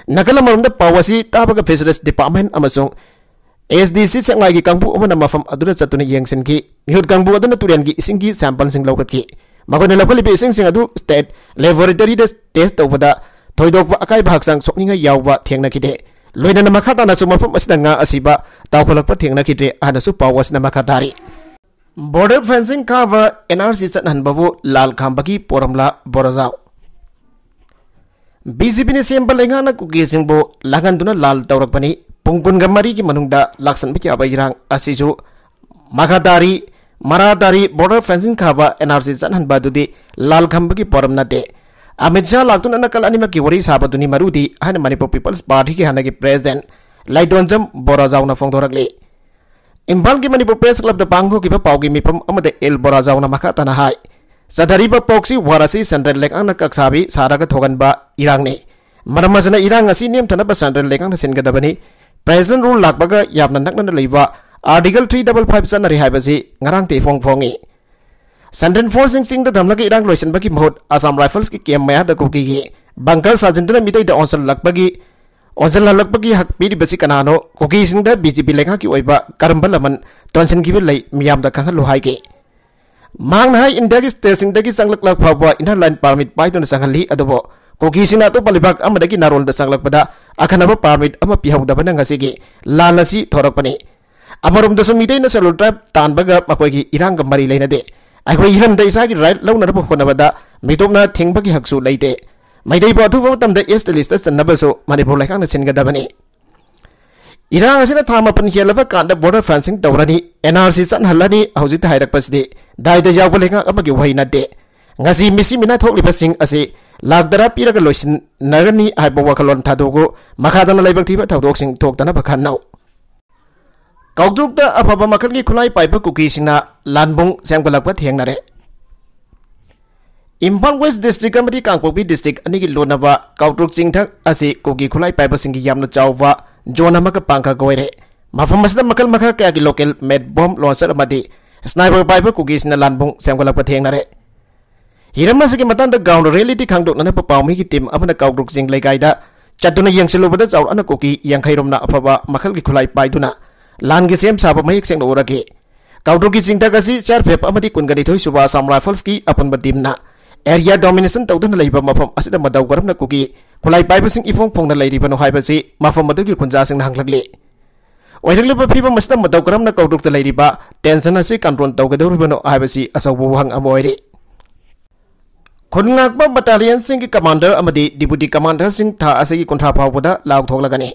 ꯅꯥꯀꯜ ꯑꯃꯔꯣꯝꯗ ꯄꯥꯎ ꯑꯁꯤ ꯇꯥꯕꯒ Fisheries Department ꯑꯃꯁꯨꯡ S D C ꯁꯦꯛꯃꯥꯏꯒꯤ ꯀꯥꯡꯕꯨ ꯑꯃꯅ ꯃꯐꯝ ꯑꯗꯨꯗ ꯆꯠꯇꯨꯅ ꯌꯦꯡꯁꯤꯟꯈꯤ꯫ ꯃꯤꯍꯨꯠ ꯀꯥꯡꯕꯨ ꯑꯗꯨꯅ ꯇꯨꯔꯦꯜꯒꯤ ꯏꯁꯤꯡꯒꯤ sample ꯁꯤꯡ ꯂꯧꯈꯠꯈꯤ꯫ ꯃꯈꯣꯏꯅ ꯂꯧꯈꯠꯂꯤꯕ ꯏꯁꯤꯡꯁꯤꯡ ꯑꯗꯨ state laboratory ꯗ test ꯇꯧꯕꯗ ꯊꯣꯏꯗꯣꯛꯄ ꯑꯀꯥꯏꯕ ꯍꯛꯆꯥꯡ ꯁꯣꯛꯅꯤꯡꯉꯥꯏ ꯌꯥꯎꯕ ꯊꯦꯡꯅꯈꯤꯗꯦ꯫ ꯂꯣꯏꯅꯅ ꯃꯈꯥ ꯇꯥꯅꯁꯨ ꯃꯐꯝ ꯑꯁꯤꯗ ꯉꯥ ꯑꯁꯤꯕ ꯇꯥꯎꯈꯠꯂꯛꯄ ꯊꯦꯡꯅꯈꯤꯗ꯭ꯔꯦ ꯍꯥꯏꯅꯁꯨ ꯄꯥꯎ ꯑꯁꯤꯅ ꯃꯈꯥ ꯇꯥꯔꯤ꯫ Border fencing ꯈꯥꯕ N R C ꯆꯠꯍꯟꯕꯕꯨ ꯂꯥꯜ ꯈꯥꯝꯕꯒꯤ ꯄꯣꯔꯝꯂꯥ ꯕꯣꯔꯥꯖꯥꯎ? B J P ꯅ ꯁꯦꯝꯕ ꯂꯩꯉꯥꯛꯅ ꯀꯨꯀꯤꯁꯤꯡꯕꯨ ꯂꯥꯡꯍꯟꯗꯨꯅ ꯂꯥꯜ ꯇꯧꯔꯛꯄꯅꯤ꯫ ꯄꯨꯡ ꯀꯨꯟꯒ ꯃꯔꯤꯒꯤ ꯃꯅꯨꯡꯗ ꯂꯥꯛꯁꯟꯕ ꯌꯥꯕ ꯏꯔꯥꯡ ꯑꯁꯤꯁꯨ ꯃꯈꯥ ꯇꯥꯔꯤ꯫ ꯃꯔꯥ ꯇꯥꯔꯤ꯫ Border fencing ꯈꯥꯕ N R C ꯆꯠꯍꯟꯕ ꯑꯗꯨꯗꯤ ꯂꯥꯜ ꯈꯝꯕꯒꯤ ꯄꯣꯔꯝ ꯅꯠꯇꯦ꯫ ꯑꯃꯤꯠ ꯁꯥꯍ ꯂꯥꯛꯇꯨꯅ ꯅꯥꯀꯜ ꯑꯅꯤꯃꯛꯀꯤ ꯋꯥꯔꯤ ꯁꯥꯕꯗꯨꯅꯤ ꯃꯔꯨꯗꯤ ꯍꯥꯏꯅ Manipur People's Party ꯒꯤ ꯍꯥꯟꯅꯒꯤ president ꯂꯥꯏꯗꯣꯟꯖꯝ ꯕꯣꯔꯥꯖꯥꯎꯅ ꯐꯣꯡꯗꯣꯔꯛꯂꯤ꯫ ꯏꯝꯐꯥꯜꯒꯤ Manipur Press Club ꯇ ꯄꯥꯡꯊꯣꯛꯈꯤꯕ ꯄꯥꯎꯒꯤ ꯃꯤꯐꯝ ꯑꯃꯗ ꯑꯦꯜ ꯕꯣꯔꯥꯖꯥꯎꯅ ꯃꯈꯥ ꯇꯥꯅ ꯍꯥꯏ, ꯆꯠꯊꯔꯤꯕ proxy war ꯑꯁꯤ central ꯂꯩꯉꯥꯛꯅ ꯀꯛꯁꯥꯕꯤ ꯁꯥꯔꯒ ꯊꯣꯛꯍꯟꯕ ꯏꯔꯥꯡꯅꯤ꯫ ꯃꯔꯝ ꯑꯁꯤꯅ ꯏꯔꯥꯡ ꯑꯁꯤ ꯅꯦꯝꯊꯅꯕ central ꯂꯩꯉꯥꯛꯅ ꯁꯤꯟꯒꯗꯕꯅꯤ꯫ President rule ꯂꯥꯛꯄꯒ ꯌꯥꯝꯅ ꯅꯛꯅꯅ ꯂꯩꯕ Article three double five ꯆꯠꯅꯔꯤ ꯍꯥꯏꯕꯁꯤ ꯉꯔꯥꯡꯇ ꯏꯐꯣꯡ ꯐꯣꯡꯉꯤ꯫ Central force ꯁꯤꯡ ꯆꯤꯡꯗ ꯊꯝꯂꯒ ꯏꯔꯥꯡ ꯂꯣꯏꯁꯤꯟꯕꯒꯤ ꯃꯍꯨꯠ Assam Rifles ꯀꯤ camp ꯃꯌꯥꯗ ꯀꯨꯀꯤꯒꯤ bunker ꯁꯥꯖꯤꯟꯗꯨꯅ ꯃꯤꯇꯩꯗ ꯑꯣꯟꯁꯤꯜꯂꯛꯄꯒꯤ, ꯑꯣꯟꯁꯤꯜꯍꯜꯂꯛꯄꯒꯤ ꯍꯛ ꯄꯤꯔꯤꯕꯁꯤ ꯀꯅꯥꯅꯣ? ꯀꯨꯀꯤꯁꯤꯡꯗ B J P ꯂꯩꯉꯥꯛꯀꯤ ꯑꯣꯏꯕ ꯀꯔꯝꯕ ꯂꯃꯟ ꯇꯣꯟꯁꯤꯟꯈꯤꯕ ꯂꯩ? ꯃꯤꯌꯥꯝꯗ ꯈꯪꯍꯜꯂꯨ ꯍꯥꯏꯒꯦ꯫ ꯃꯍꯥꯛꯅ ꯍꯥꯏ, ꯏꯟꯗꯤꯌꯥꯒꯤ ꯁ꯭ꯇꯦꯠꯁꯤꯡꯗꯒꯤ ꯆꯪꯂꯛꯂꯛ ꯐꯥꯎꯕ ꯏꯟꯅꯔ ꯂꯥꯏꯟ ꯄꯥꯔꯃꯤꯠ ꯄꯥꯏꯗꯨꯅ ꯆꯪꯍꯜꯂꯤ, ꯑꯗꯨꯕꯨ ꯀꯨꯀꯤꯁꯤꯡꯅ ꯑꯇꯣꯞꯄ ꯂꯩꯕꯥꯛ ꯑꯃꯗꯒꯤ ꯅꯥꯔꯣꯟꯗ ꯆꯪꯂꯛꯄꯗ ꯑꯈꯟꯅꯕ ꯄꯥꯔꯃꯤꯠ ꯑꯃ ꯄꯤꯍꯧꯗꯕꯅ ꯉꯁꯤꯒꯤ ꯂꯥꯟ ꯑꯁꯤ ꯊꯣꯔꯛꯄꯅꯤ꯫ ꯑꯃꯔꯣꯝꯗꯁꯨ ꯃꯤꯇꯩꯅ ꯁꯦꯂꯨꯜ ꯇ꯭ꯔꯥꯏꯕ ꯇꯥꯟꯕꯒ ꯃꯈꯣꯏꯒꯤ ꯏꯔꯥꯡꯒ ꯃꯔꯤ ꯂꯩꯅꯗꯦ꯫ ꯑꯩꯈꯣꯏ ꯏꯔꯝꯗ ꯏꯁꯥꯒꯤ ꯔꯥꯏꯠ ꯂꯧꯅꯅꯕ ꯍꯣꯠꯅꯕꯗ ꯃꯤꯇꯣꯞꯅ ꯊꯤꯡꯕꯒꯤ ꯍꯛꯁꯨ ꯂꯩꯇꯦ꯫ ꯃꯩꯇꯩꯕꯨ ꯑꯊꯨꯕ ꯃꯇꯝꯗ ꯑꯦꯁ ꯇꯤ ꯂꯤꯁꯇ ꯆꯟꯅꯕꯁꯨ ꯃꯅꯤꯄꯨꯔ ꯂꯩꯉꯥꯛꯅ ꯁꯤꯟꯒꯗꯕꯅꯤ꯫ ꯏꯔꯥꯡ ꯑꯁꯤꯅ ꯊꯥ ꯃꯥꯄꯟ ꯍꯦꯜꯂꯕ ꯀꯥꯟꯗ ꯕꯣꯔꯗꯔ ꯐꯦꯟꯁꯤꯡ ꯇꯧꯔꯅꯤ, ꯑꯦꯟ ꯑꯥꯔ ꯁꯤ ꯆꯠꯍꯜꯂꯅꯤ ꯍꯧꯖꯤꯛꯇ ꯍꯥꯏꯔꯛꯄꯁꯤꯗꯤ ꯗꯥꯏꯗ ꯌꯥꯎꯕ ꯂꯩꯉꯥꯛ ꯑꯃꯒꯤ ꯋꯥꯍꯩ ꯅꯠꯇꯦ꯫ ꯉꯁꯤ ꯃꯤꯁꯤ ꯃꯤꯅꯥ ꯊꯣꯛꯂꯤꯕꯁꯤꯡ ꯑꯁꯤ ꯂꯥꯛ ꯇꯔꯥ ꯄꯤꯔꯒ ꯂꯣꯏꯁꯤꯟꯅꯒꯅꯤ ꯍꯥꯏꯕ ꯋꯥꯈꯜꯂꯣꯟ ꯊꯥꯗꯣꯛꯎ꯫ ꯃꯈꯥ ꯇꯥꯅ ꯂꯥꯏꯕꯛ ꯊꯤꯕ ꯊꯧꯗꯣꯛꯁꯤꯡ ꯊꯣꯛꯇꯅꯕ ꯈꯟꯅꯧ꯫ ꯀꯥꯎꯗ꯭ꯔꯨꯛꯇ ꯑꯐꯕ ꯃꯈꯜꯒꯤ ꯈꯨꯠꯂꯥꯏ ꯄꯥꯏꯕ ꯀꯨꯀꯤꯁꯤꯡꯅ ꯂꯥꯟꯕꯨꯡ ꯁꯦꯝꯒꯠꯂꯛꯄ ꯊꯦꯡꯅꯔꯦ꯫ ꯏꯝꯐꯥꯜ ꯋꯦꯁ ꯗꯤꯁꯇ꯭ꯔꯤꯛ ꯑꯃꯗꯤ ꯀꯥꯡꯄꯣꯛꯄꯤ ꯗꯤꯁꯇ꯭ꯔꯤꯛ ꯑꯅꯤꯒꯤ ꯂꯣꯟꯅꯕ ꯀꯥꯎꯗ꯭ꯔꯨꯛ ꯆꯤꯡꯊꯛ ꯑꯁꯤ ꯀꯨꯀꯤ ꯈꯨꯠꯂꯥꯏ ꯄꯥꯏꯕꯁꯤꯡꯒꯤ ꯌꯥꯝꯅ ꯆꯥꯎꯕ ꯖꯣꯟ ꯑꯃꯒ ꯄꯥꯡꯈꯛ ꯑꯣꯏꯔꯦ꯫ ꯃꯐꯝ ꯑꯁꯤꯗ ꯃꯈꯜ ꯃꯈꯥ ꯀꯌꯥꯒꯤ ꯂꯣꯀꯦꯜ ꯃꯦꯗ ꯕꯣꯝ ꯂꯣꯟꯁꯔ ꯑꯃꯗꯤ ꯁ꯭ꯅꯥꯏꯄꯔ ꯄꯥꯏꯕ ꯀꯨꯀꯤꯁꯤꯡꯅ ꯂꯥꯟꯕꯨꯡ ꯁꯦꯝꯒꯠꯂꯛꯄ ꯊꯦꯡꯅꯔꯦ꯫ ꯍꯤꯔꯝ ꯑꯁꯤꯒꯤ ꯃꯇꯥꯡꯗ ꯒ꯭ꯔꯥꯎꯟ ꯔꯤꯌꯦꯂꯤꯇꯤ ꯈꯪꯗꯣꯛꯅꯅꯕ ꯄꯥꯎꯃꯤꯒꯤ ꯇꯤꯝ ꯑꯃꯅ ꯀꯥꯎꯗ꯭ꯔꯨꯛ ꯆꯤꯡ ꯂꯩꯀꯥꯏꯗ ꯆꯠꯇꯨꯅ ꯌꯦꯡꯁꯤꯜꯂꯨꯕꯗ ꯆꯥꯎꯔꯥꯛꯅ ꯀꯨꯀꯤ ꯌꯥꯡꯈꯩ ꯔꯣꯝꯅ ꯑꯐꯕ ꯃꯈꯜꯒꯤ ꯈꯨꯠꯂꯥꯏ ꯄꯥꯏꯗꯨꯅ ꯂꯥꯟꯒꯤ ꯁꯦꯝ ꯁꯥꯕ ꯃꯌꯦꯛ ꯁꯦꯡꯅ ꯎꯔꯛꯈꯤ꯫ ꯀꯥꯎꯗ꯭ꯔꯨꯛꯀꯤ ꯆꯤꯡꯊꯛ ꯑꯁꯤ ꯁꯤ ꯑꯥꯔ ꯄꯤ ꯑꯦꯐ ꯑꯃꯗꯤ ꯀꯨꯟꯒ ꯅꯤꯊꯣꯏ ꯁꯨꯕ ꯑꯁꯥꯝ ꯔꯥꯏꯐꯜꯁꯀꯤ ꯑꯄꯨꯟꯕ ꯇꯤꯝꯅ ꯑꯦꯔꯤꯌꯥ ꯗꯣꯃꯤꯅꯦꯁꯟ ꯇꯧꯗꯨꯅ ꯂꯩꯕ ꯃꯐꯝ ꯑꯁꯤꯗ ꯃꯇꯧ ꯀꯔꯝꯅ ꯀꯨꯀꯤ ꯈꯨꯠꯂꯥꯏ ꯄꯥꯏꯕꯁꯤꯡ ꯏꯐꯣꯡ ꯐꯣꯡꯅ ꯂꯩꯔꯤꯕꯅꯣ ꯍꯥꯏꯕꯁꯤ ꯃꯐꯝ ꯑꯗꯨꯒꯤ ꯈꯨꯟꯖꯥꯁꯤꯡꯅ ꯍꯪꯂꯛꯂꯤ꯫ ꯑꯣꯏꯔꯛꯂꯤꯕ ꯐꯤꯕꯝ ꯑꯁꯤꯗ ꯃꯇꯧ ꯀꯔꯝꯅ ꯀꯥꯎꯗ꯭ꯔꯨꯛꯇ ꯂꯩꯔꯤꯕ ꯇꯦꯟꯁꯟ ꯑꯁꯤ ꯀꯟꯇ꯭ꯔꯣꯜ ꯇꯧꯒꯗꯧꯔꯤꯕꯅꯣ ꯍꯥꯏꯕꯁꯤ ꯑꯆꯧꯕ ꯋꯥꯍꯪ ꯑꯃ ꯑꯣꯏꯔꯤ꯫ ꯈꯨꯟ ꯉꯥꯛꯄ ꯕꯠꯇꯥꯂꯤꯌꯟꯁꯤꯡꯒꯤ ꯀꯃꯥꯟꯗꯔ ꯑꯃꯗꯤ ꯗꯤꯄꯨꯇꯤ ꯀꯃꯥꯟꯗꯔꯁꯤꯡ ꯊꯥ ꯑꯁꯤꯒꯤ ꯀꯨꯟꯊ꯭ꯔꯥ ꯐꯥꯎꯕꯗ ꯂꯥꯎꯊꯣꯛꯂꯒꯅꯤ꯫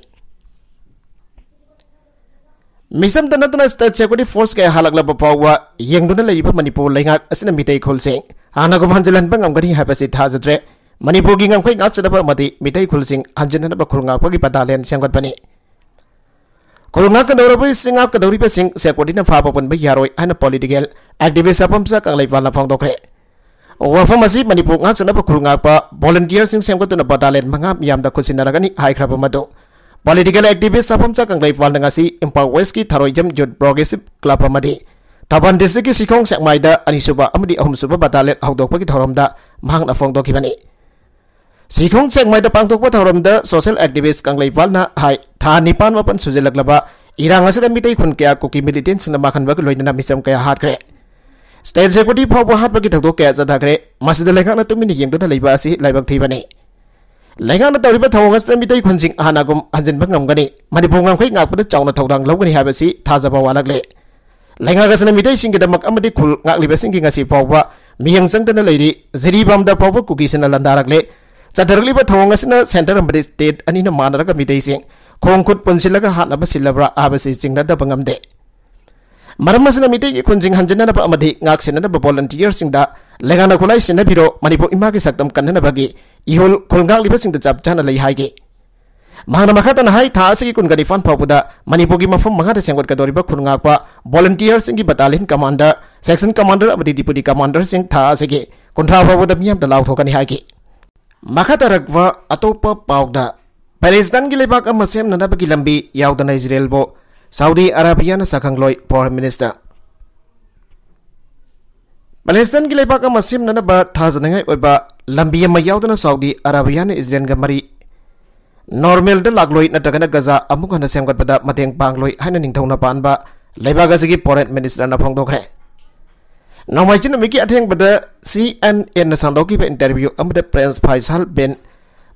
ꯃꯤꯆꯝꯇ ꯅꯠꯇꯅ ꯁ꯭ꯇꯦꯠ ꯁꯦꯀ꯭ꯌꯨꯔꯤꯇꯤ ꯐꯣꯔꯁ ꯀꯌꯥ ꯍꯜꯂꯛꯂꯕ ꯐꯥꯎꯕ ꯌꯦꯡꯗꯨꯅ ꯂꯩꯔꯤꯕ ꯃꯅꯤꯄꯨꯔ ꯂꯩꯉꯥꯛ ꯑꯁꯤꯅ ꯃꯤꯇꯩ ꯈꯨꯜꯁꯤꯡ ꯍꯥꯟꯅꯒꯨꯝ ꯍꯟꯖꯤꯜꯍꯟꯕ ꯉꯝꯒꯅꯤ ꯍꯥꯏꯕꯁꯤ ꯊꯥꯖꯗ꯭ꯔꯦ꯫ ꯃꯅꯤꯄꯨꯔꯒꯤ ꯉꯝꯈꯩ ꯉꯥꯛꯆꯅꯕ ꯑꯃꯗꯤ ꯃꯤꯇꯩ ꯈꯨꯜꯁꯤꯡ ꯍꯟꯖꯤꯟꯅꯅꯕ ꯈꯨꯜ ꯉꯥꯛꯄꯒꯤ ꯕꯠꯇꯥꯂꯤꯌꯟ ꯁꯦꯝꯒꯠꯄꯅꯤ꯫ ꯈꯨꯜ ꯉꯥꯛꯀꯗꯧꯔꯕꯁꯤꯡ ꯉꯥꯛꯀꯗꯧꯔꯤꯕꯁꯤꯡ ꯁꯦꯀ꯭ꯌꯨꯔꯤꯇꯤꯅ ꯐꯥꯕ ꯄꯨꯟꯕ ꯌꯥꯔꯣꯏ ꯍꯥꯏꯅ ꯄꯣꯂꯤꯇꯤꯀꯦꯜ ꯑꯦꯛꯇꯤꯚꯤꯁ ꯑꯄꯝꯆꯥ ꯀꯪꯂꯩꯄꯥꯜꯅ ꯐꯣꯡꯗꯣꯛꯈ꯭ꯔꯦ꯫ ꯋꯥꯐꯝ ꯑꯁꯤ ꯃꯅꯤꯄꯨꯔ ꯉꯥꯛꯆꯅꯕ ꯈꯨꯜ ꯉꯥꯛꯄ ꯚꯣꯂꯨꯟꯇꯤꯌꯔꯁꯤꯡ ꯁꯦꯝꯒꯠꯇꯨꯅ ꯕꯠꯇꯥꯂꯤꯌꯟ ꯃꯉꯥ ꯃꯤꯌꯥꯝꯗ ꯈꯨꯠꯁꯤꯟꯅꯔꯒꯅꯤ ꯍꯥꯏꯈ꯭ꯔꯕ ꯃꯇꯨꯡ, ꯄꯣꯂꯤꯇꯤꯀꯦꯜ ꯑꯦꯛꯇꯤꯚꯤꯁ ꯑꯄꯝꯆꯥ ꯀꯪꯂꯩꯄꯥꯜꯅ ꯉꯁꯤ ꯏꯝꯐꯥꯜ ꯋꯦꯁꯀꯤ ꯊꯔꯣꯏꯖꯝ ꯌꯨꯠ ꯄ꯭ꯔꯣꯒ꯭ꯔꯦꯁꯤꯚ ꯀ꯭ꯂꯕ ꯑꯃꯗꯤ ꯊꯧꯕꯥꯜ ꯗꯤꯁꯇ꯭ꯔꯤꯛꯀꯤ ꯁꯤꯈꯣꯡ ꯁꯦꯛꯃꯥꯏꯗ ꯑꯅꯤꯁꯨꯕ ꯑꯃꯗꯤ ꯑꯍꯨꯝꯁꯨꯕ ꯕꯠꯇꯥꯂꯤꯌꯟ ꯍꯧꯗꯣꯛꯄꯒꯤ ꯊꯧꯔꯝꯗ ꯃꯍꯥꯛꯅ ꯐꯣꯡꯗꯣꯛꯈꯤꯕꯅꯤ꯫ ꯁꯤꯈꯣꯡ ꯁꯦꯛꯃꯥꯏꯗ ꯄꯥꯡꯊꯣꯛꯄ ꯊꯧꯔꯝꯗ ꯁꯣꯁꯤꯌꯦꯜ ꯑꯦꯛꯇꯤꯚꯤꯁ꯭ꯠ ꯀꯪꯂꯩꯄꯥꯜꯅ ꯍꯥꯏ, ꯊꯥ ꯅꯤꯄꯥꯟ ꯃꯥꯄꯟ ꯁꯨꯖꯤꯜꯂꯛꯂꯕ ꯏꯔꯥꯡ ꯑꯁꯤꯗ ꯃꯤꯇꯩ ꯈꯨꯟ ꯀꯌꯥ ꯀꯨꯀꯤ ꯃꯤꯂꯤꯇꯦꯟꯠꯁꯤꯡꯅ ꯃꯥꯡꯍꯟꯕꯒ ꯂꯣꯏꯅꯅ ꯃꯤꯆꯝ ꯀꯌꯥ ꯍꯥꯠꯈ꯭ꯔꯦ꯫ State security ꯐꯥꯎꯕ ꯍꯥꯠꯄꯒꯤ ꯊꯧꯗꯣꯛ ꯀꯌꯥ ꯆꯠꯊꯈ꯭ꯔꯦ꯫ ꯃꯁꯤꯗ ꯂꯩꯉꯥꯛꯅ ꯇꯨꯃꯤꯟꯅ ꯌꯦꯡꯗꯨꯅ ꯂꯩꯕ ꯑꯁꯤ ꯂꯥꯏꯕꯛ ꯊꯤꯕꯅꯤ꯫ ꯂꯩꯉꯥꯛꯅ ꯇꯧꯔꯤꯕ ꯊꯧꯑꯣꯡ ꯑꯁꯤꯗ ꯃꯤꯇꯩ ꯈꯨꯟꯁꯤꯡ ꯍꯥꯟꯅꯒꯨꯝ ꯍꯟꯖꯤꯟꯕ ꯉꯝꯒꯅꯤ꯫ ꯃꯅꯤꯄꯨꯔ ꯉꯝꯈꯩ ꯉꯥꯛꯄꯗ ꯆꯥꯎꯅ ꯊꯧꯗꯥꯡ ꯂꯧꯒꯅꯤ ꯍꯥꯏꯕꯁꯤ ꯊꯥꯖꯕ ꯋꯥꯠꯂꯛꯂꯦ꯫ ꯂꯩꯉꯥꯛ ꯑꯁꯤꯅ ꯃꯤꯇꯩꯁꯤꯡꯒꯤꯗꯃꯛ ꯑꯃꯗꯤ ꯈꯨꯜ ꯉꯥꯛꯂꯤꯕꯁꯤꯡꯒꯤ ꯉꯁꯤ ꯐꯥꯎꯕ ꯃꯤꯠꯌꯦꯡ ꯆꯪꯗꯅ ꯂꯩꯔꯤ꯫ ꯖꯤꯔꯤꯕꯥꯝꯗ ꯐꯥꯎꯕ ꯀꯨꯀꯤꯁꯤꯡꯅ ꯂꯥꯟꯗꯥꯔꯛꯂꯦ꯫ ꯆꯠꯊꯔꯛꯂꯤꯕ ꯊꯧꯑꯣꯡ ꯑꯁꯤꯅ centre ꯑꯃꯗꯤ state ꯑꯅꯤꯅ ꯃꯥꯟꯅꯔꯒ ꯃꯤꯇꯩꯁꯤꯡ ꯈꯣꯡ ꯈꯨꯠ ꯄꯨꯟꯁꯤꯜꯂꯒ ꯍꯥꯠꯅꯕ ꯁꯤꯜꯂꯕ꯭ꯔꯥ ꯍꯥꯏꯕꯁꯤ ꯆꯤꯡꯅꯗꯕ ꯉꯝꯗꯦ꯫ ꯃꯔꯝ ꯑꯁꯤꯅ ꯃꯤꯇꯩꯒꯤ ꯈꯨꯟꯁꯤꯡ ꯍꯟꯖꯤꯟꯅꯅꯕ ꯑꯃꯗꯤ ꯉꯥꯛ ꯁꯦꯟꯅꯅꯕ volunteerꯁꯤꯡꯗ ꯂꯩꯉꯥꯛꯅ ꯈꯨꯠꯂꯥꯏ ꯁꯤꯟꯅꯕꯤꯔꯣ, ꯃꯅꯤꯄꯨꯔ ꯏꯃꯥꯒꯤ ꯁꯛꯇꯝ ꯀꯟꯅꯅꯕꯒꯤ ꯏꯍꯨꯜ ꯈꯨꯜ ꯉꯥꯛꯂꯤꯕꯁꯤꯡꯗ ꯆꯞ ꯆꯥꯅ ꯂꯩ ꯍꯥꯏꯈꯤ꯫ ꯃꯍꯥꯛꯅ ꯃꯈꯥ ꯇꯥꯅ ꯍꯥꯏ, ꯊꯥ ꯑꯁꯤꯒꯤ ꯀꯨꯟꯒ ꯅꯤꯄꯥꯟ ꯐꯥꯎꯕꯗ ꯃꯅꯤꯄꯨꯔꯒꯤ ꯃꯐꯝ ꯃꯉꯥꯗ ꯁꯦꯝꯒꯠꯀꯗꯧꯔꯤꯕ ꯈꯨꯜ ꯉꯥꯛꯄ volunteerꯁꯤꯡꯒꯤ battalion commander, section commander ꯑꯃꯗꯤ deputy commanderꯁꯤꯡ ꯊꯥ ꯑꯁꯤꯒꯤ ꯀꯨꯟꯊ꯭ꯔꯥ ꯐꯥꯎꯕꯗ ꯃꯤꯌꯥꯝꯗ ꯂꯥꯎꯊꯣꯛꯀꯅꯤ ꯍꯥꯏꯈꯤ꯫ ꯃꯈꯥ ꯇꯥꯔꯛꯄ ꯑꯇꯣꯞꯄ ꯄꯥꯎꯗ, ꯄꯦꯂꯦꯁꯇꯥꯏꯟꯒꯤ ꯂꯩꯕꯥꯛ ꯑꯃ ꯁꯦꯝꯅꯅꯕꯒꯤ ꯂꯝꯕꯤ ꯌꯥꯎꯗꯅ ꯏꯖꯔꯦꯜꯕꯨ ꯁꯥꯎꯗꯤ ꯑꯔꯥꯕꯤꯌꯥꯅ ꯁꯛꯈꯪꯂꯣꯏ꯫ Foreign Minister꯫ ꯄꯦꯂꯦꯁꯇꯥꯏꯟꯒꯤ ꯂꯩꯕꯥꯛ ꯑꯃ ꯁꯦꯝꯅꯅꯕ ꯊꯥꯖꯅꯤꯡꯉꯥꯏ ꯑꯣꯏꯕ ꯂꯝꯕꯤ ꯑꯃ ꯌꯥꯎꯗꯅ ꯁꯥꯎꯗꯤ ꯑꯔꯥꯕꯤꯌꯥꯅ ꯏꯖꯔꯦꯜꯒ ꯃꯔꯤ normalꯗ ꯂꯥꯛꯂꯣꯏ, ꯅꯠꯇ꯭ꯔꯒꯅ ꯒꯖꯥ ꯑꯃꯨꯛ ꯍꯟꯅ ꯁꯦꯝꯒꯠꯄꯗ ꯃꯇꯦꯡ ꯄꯥꯡꯂꯣꯏ ꯍꯥꯏꯅ ꯅꯤꯡꯊꯧꯅ ꯄꯥꯟꯕ ꯂꯩꯕꯥꯛ ꯑꯁꯤꯒꯤ Foreign Ministerꯅ ꯐꯣꯡꯗꯣꯛꯈ꯭ꯔꯦ꯫ ꯅꯣꯡꯃꯥꯏꯖꯤꯡ ꯅꯨꯃꯤꯠꯀꯤ ꯑꯊꯦꯡꯕꯗ CNNꯅ ꯁꯟꯗꯣꯛꯈꯤꯕ interview ꯑꯃꯗ Prince Faisal bin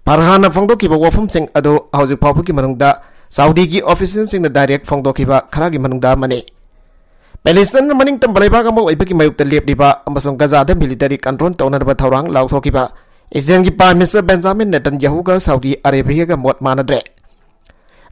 Farhanꯅ ꯐꯣꯡꯗꯣꯛꯈꯤꯕ ꯋꯥꯐꯝꯁꯤꯡ ꯑꯗꯨ ꯍꯧꯖꯤꯛ ꯐꯥꯎꯕꯒꯤ ꯃꯅꯨꯡꯗ ꯁꯥꯎꯗꯤꯒꯤ officialꯁꯤꯡꯅ direct ꯐꯣꯡꯗꯣꯛꯈꯤꯕ ꯈꯔꯒꯤ ꯃꯅꯨꯡꯗ ꯑꯃꯅꯤ꯫ ꯄꯦꯂꯦꯁꯇꯥꯏꯟꯅ ꯃꯅꯤꯡꯇꯝꯕ ꯂꯩꯕꯥꯛ ꯑꯃ ꯑꯣꯏꯕꯒꯤ ꯃꯥꯌꯣꯛꯇ ꯂꯦꯞꯂꯤꯕ ꯑꯃꯁꯨꯡ ꯒꯖꯥꯗ military control ꯇꯧꯅꯅꯕ ꯊꯧꯔꯥꯡ ꯂꯥꯎꯊꯣꯛꯈꯤꯕ ꯏꯖꯔꯦꯜꯒꯤ Prime Minister Benjamin Netanyahuꯒ ꯁꯥꯎꯗꯤ ꯑꯔꯦꯕꯤꯌꯥꯒ ꯃꯣꯠ ꯃꯥꯟꯅꯗ꯭ꯔꯦ꯫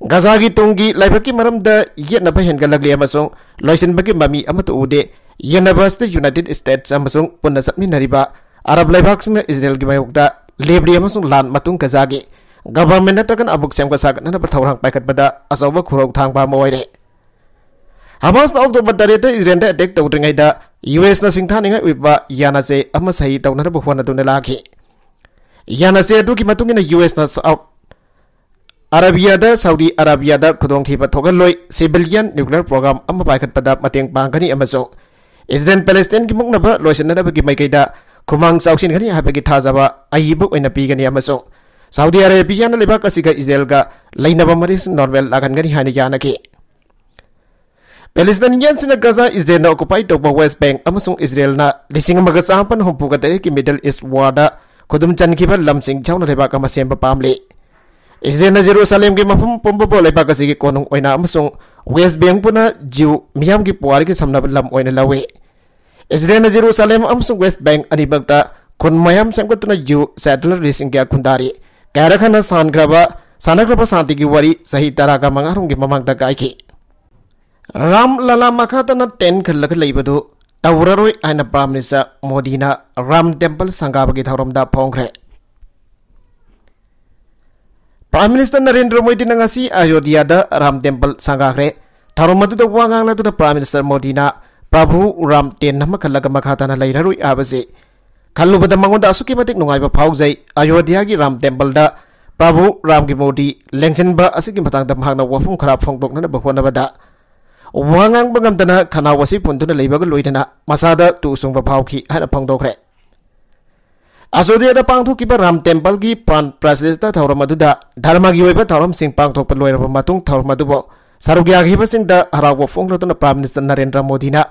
ꯒꯖꯥꯒꯤ ꯇꯨꯡꯒꯤ ꯂꯥꯏꯕꯛꯀꯤ ꯃꯔꯝꯗ ꯌꯦꯠꯅꯕ ꯍꯦꯟꯒꯠꯂꯛꯂꯤ ꯑꯃꯁꯨꯡ ꯂꯣꯏꯁꯤꯟꯕꯒꯤ ꯃꯃꯤ ꯑꯃꯠꯇ ꯎꯗꯦ꯫ ꯌꯦꯠꯅꯕ ꯑꯁꯤꯗ United States ꯑꯃꯁꯨꯡ ꯄꯨꯟꯅ ꯆꯠꯃꯤꯟꯅꯔꯤꯕ ꯑꯔꯕ ꯂꯩꯕꯥꯛꯁꯤꯡꯅ ꯏꯖꯔꯦꯜꯒꯤ ꯃꯥꯌꯣꯛꯇ ꯂꯦꯞꯂꯤ ꯑꯃꯁꯨꯡ ꯂꯥꯟ ꯃꯇꯨꯡ ꯒꯖꯥꯒꯤ government ꯅꯠꯇ꯭ꯔꯒꯅ ꯑꯃꯨꯛ ꯁꯦꯝꯒꯠ ꯁꯥꯒꯠꯅꯅꯕ ꯊꯧꯔꯥꯡ ꯄꯥꯏꯈꯠꯄꯗ ꯑꯆꯧꯕ ꯈꯨꯔꯧ ꯊꯥꯡꯕ ꯑꯃ ꯑꯣꯏꯔꯦ꯫ ꯍꯃꯥꯁꯅ October ꯇꯔꯦꯠꯇ ꯏꯖꯔꯦꯜꯗ attack ꯇꯧꯗ꯭ꯔꯤꯉꯩꯗ USꯅ ꯁꯤꯡꯊꯥꯅꯤꯡꯉꯥꯏ ꯑꯣꯏꯕ ꯌꯥꯅꯆꯦ ꯑꯃ ꯁꯍꯤ ꯇꯧꯅꯅꯕ ꯍꯣꯠꯅꯗꯨꯅ ꯂꯥꯛꯈꯤ꯫ ꯌꯥꯅꯆꯦ ꯑꯗꯨꯒꯤ ꯃꯇꯨꯡ ꯏꯟꯅ USꯅ South Arabiaꯗ, ꯁꯥꯎꯗꯤ ꯑꯔꯥꯕꯤꯌꯥꯗ ꯈꯨꯗꯣꯡꯊꯤꯕ ꯊꯣꯛꯍꯜꯂꯣꯏ, civilian nuclear program ꯑꯃ ꯄꯥꯏꯈꯠꯄꯗ ꯃꯇꯦꯡ ꯄꯥꯡꯒꯅꯤ ꯑꯃꯁꯨꯡ ꯏꯖꯔꯦꯜ ꯄꯦꯂꯦꯁꯇꯥꯏꯟꯒꯤ ꯃꯨꯛꯅꯕ ꯂꯣꯏꯁꯤꯟꯅꯅꯕꯒꯤ ꯃꯥꯏꯀꯩꯗ ꯈꯨꯃꯥꯡ ꯆꯥꯎꯁꯤꯟꯒꯅꯤ ꯍꯥꯏꯕꯒꯤ ꯊꯥꯖꯕ ꯑꯏꯕ ꯑꯣꯏꯅ ꯄꯤꯒꯅꯤ ꯑꯃꯁꯨꯡ ꯁꯥꯎꯗꯤ ꯑꯔꯥꯕꯤꯌꯥꯅ ꯂꯩꯕꯥꯛ ꯑꯁꯤꯒ ꯏꯖꯔꯦꯜꯒ ꯂꯩꯅꯕ ꯃꯔꯤꯁꯤꯡ normal ꯂꯥꯛꯍꯟꯒꯅꯤ ꯍꯥꯏꯅ ꯌꯥꯅꯈꯤ꯫ ꯄꯦꯂꯦꯁꯇꯥꯏꯟꯒꯤ ꯌꯦꯟꯁꯤꯅ ꯒꯖꯥ, ꯏꯖꯔꯦꯜꯅ ꯑꯣꯀꯨꯄꯥꯏ ꯇꯧꯕ ꯋꯦꯁ ꯕꯦꯡꯛ ꯑꯃꯁꯨꯡ ꯏꯖꯔꯦꯜꯅ ꯂꯤꯁꯤꯡ ꯑꯃꯒ ꯆꯥꯃꯥꯄꯟ ꯍꯨꯝꯐꯨꯒ ꯇꯔꯦꯠꯀꯤ ꯃꯤꯗꯜ ꯏꯁ ꯋꯥꯔꯗ ꯈꯨꯗꯨꯝ ꯆꯟꯈꯤꯕ ꯂꯝꯁꯤꯡ ꯌꯥꯎꯅ ꯂꯩꯕꯥꯛ ꯑꯃ ꯁꯦꯝꯕ ꯄꯥꯝꯂꯤ꯫ ꯏꯖꯔꯦꯜꯅ ꯖꯦꯔꯨꯁꯥꯂꯦꯝꯒꯤ ꯃꯐꯝ ꯄꯨꯝꯕꯕꯨ ꯂꯩꯕꯥꯛ ꯑꯁꯤꯒꯤ ꯀꯣꯅꯨꯡ ꯑꯣꯏꯅ ꯑꯃꯁꯨꯡ ꯋꯦꯁ ꯕꯦꯡꯛ ꯄꯨꯟꯅ ꯖ꯭ꯌꯨ ꯃꯤꯌꯥꯝꯒꯤ ꯄꯨꯋꯥꯔꯤꯒꯤ ꯁꯝꯅꯕ ꯂꯝ ꯑꯣꯏꯅ ꯂꯧꯏ꯫ ꯏꯖꯔꯦꯜꯅ ꯖꯦꯔꯨꯁꯥꯂꯦꯝ ꯑꯃꯁꯨꯡ ꯋꯦꯁ ꯕꯦꯡꯛ ꯑꯅꯤꯃꯛꯇ ꯈꯨꯟ ꯃꯌꯥꯝ ꯁꯦꯝꯒꯠꯇꯨꯅ ꯖ꯭ꯌꯨ ꯁꯦꯇꯂꯔꯁꯤꯡ ꯀꯌꯥ ꯈꯨꯟꯗꯥꯔꯤ꯫ ꯀꯌꯥꯔꯛ ꯍꯟꯅ ꯁꯥꯟꯈ꯭ꯔꯕ, ꯁꯥꯟꯅꯈ꯭ꯔꯕ ꯁꯥꯟꯇꯤꯒꯤ ꯋꯥꯔꯤ ꯆꯍꯤ ꯇꯔꯥꯒ ꯃꯉꯥꯔꯣꯝꯒꯤ ꯃꯃꯥꯡꯗ ꯀꯥꯏꯈꯤ꯫ ꯔꯥꯝ ꯂꯂꯥ ꯃꯈꯥ ꯇꯥꯅ ꯇꯦꯟ ꯈꯜꯂꯒ ꯂꯩꯕꯗꯨ ꯇꯧꯔꯔꯣꯏ ꯍꯥꯏꯅ ꯄ꯭ꯔꯥꯏꯝ ꯃꯤꯅꯤꯁꯇꯔ ꯃꯣꯗꯤꯅ ꯔꯥꯝ ꯇꯦꯝꯄꯜ ꯁꯪꯒꯥꯕꯒꯤ ꯊꯧꯔꯝꯗ ꯐꯣꯡꯈ꯭ꯔꯦ꯫ ꯄ꯭ꯔꯥꯏꯝ ꯃꯤꯅꯤꯁꯇꯔ ꯅꯔꯦꯟꯗ꯭ꯔ ꯃꯣꯗꯤꯅ ꯉꯁꯤ ꯑꯌꯣꯙ꯭ꯌꯥꯗ ꯔꯥꯝ ꯇꯦꯝꯄꯜ ꯁꯪꯒꯥꯈ꯭ꯔꯦ꯫ ꯊꯧꯔꯝ ꯑꯗꯨꯗ ꯋꯥ ꯉꯥꯡꯂꯗꯨꯅ ꯄ꯭ꯔꯥꯏꯝ ꯃꯤꯅꯤꯁꯇꯔ ꯃꯣꯗꯤꯅ ꯄ꯭ꯔꯚꯨ ꯔꯥꯝ ꯇꯦꯟ ꯑꯃ ꯈꯜꯂꯒ ꯃꯈꯥ ꯇꯥꯅ ꯂꯩꯔꯔꯣꯏ ꯍꯥꯏꯕꯁꯤ ꯈꯜꯂꯨꯕꯗ ꯃꯉꯣꯟꯗ ꯑꯁꯨꯛꯀꯤ ꯃꯇꯤꯛ ꯅꯨꯡꯉꯥꯏꯕ ꯐꯥꯎꯖꯩ꯫ ꯑꯌꯣꯙ꯭ꯌꯥꯒꯤ ꯔꯥꯝ ꯇꯦꯝꯄꯜꯗ ꯄ꯭ꯔꯚꯨ ꯔꯥꯝꯒꯤ ꯃꯨꯔꯇꯤ ꯂꯦꯡꯁꯤꯟꯕ ꯑꯁꯤꯒꯤ ꯃꯇꯥꯡꯗ ꯃꯍꯥꯛꯅ ꯋꯥꯐꯝ ꯈꯔ ꯐꯣꯡꯗꯣꯛꯅꯅꯕ ꯍꯣꯠꯅꯕꯗ ꯋꯥ ꯉꯥꯡꯕ ꯉꯝꯗꯅ ꯈꯅꯥꯎ ꯑꯁꯤ ꯐꯨꯟꯗꯨꯅ ꯂꯩꯕꯒ ꯂꯣꯏꯅꯅ ꯃꯁꯥꯗ ꯇꯨ ꯆꯨꯡꯕ ꯐꯥꯎꯈꯤ ꯍꯥꯏꯅ ꯐꯣꯡꯗꯣꯛꯈ꯭ꯔꯦ꯫ ꯑꯌꯣꯙ꯭ꯌꯥꯗ ꯄꯥꯡꯊꯣꯛꯈꯤꯕ ꯔꯥꯝ ꯇꯦꯝꯄꯜꯒꯤ ꯄ꯭ꯔꯥꯟ ꯄ꯭ꯔꯇꯤꯁꯊ ꯊꯧꯔꯝ ꯑꯗꯨꯗ ꯙꯔꯃꯒꯤ ꯑꯣꯏꯕ ꯊꯧꯔꯝꯁꯤꯡ ꯄꯥꯡꯊꯣꯛꯄ ꯂꯣꯏꯔꯕ ꯃꯇꯨꯡ ꯊꯧꯔꯝ ꯑꯗꯨꯕꯨ ꯁꯔꯨꯛ ꯌꯥꯈꯤꯕꯁꯤꯡꯗ ꯍꯔꯥꯎꯕ ꯐꯣꯡꯂꯗꯨꯅ ꯄ꯭ꯔꯥꯏꯝ ꯃꯤꯅꯤꯁꯇꯔ ꯅꯔꯦꯟꯗ꯭ꯔ ꯃꯣꯗꯤꯅ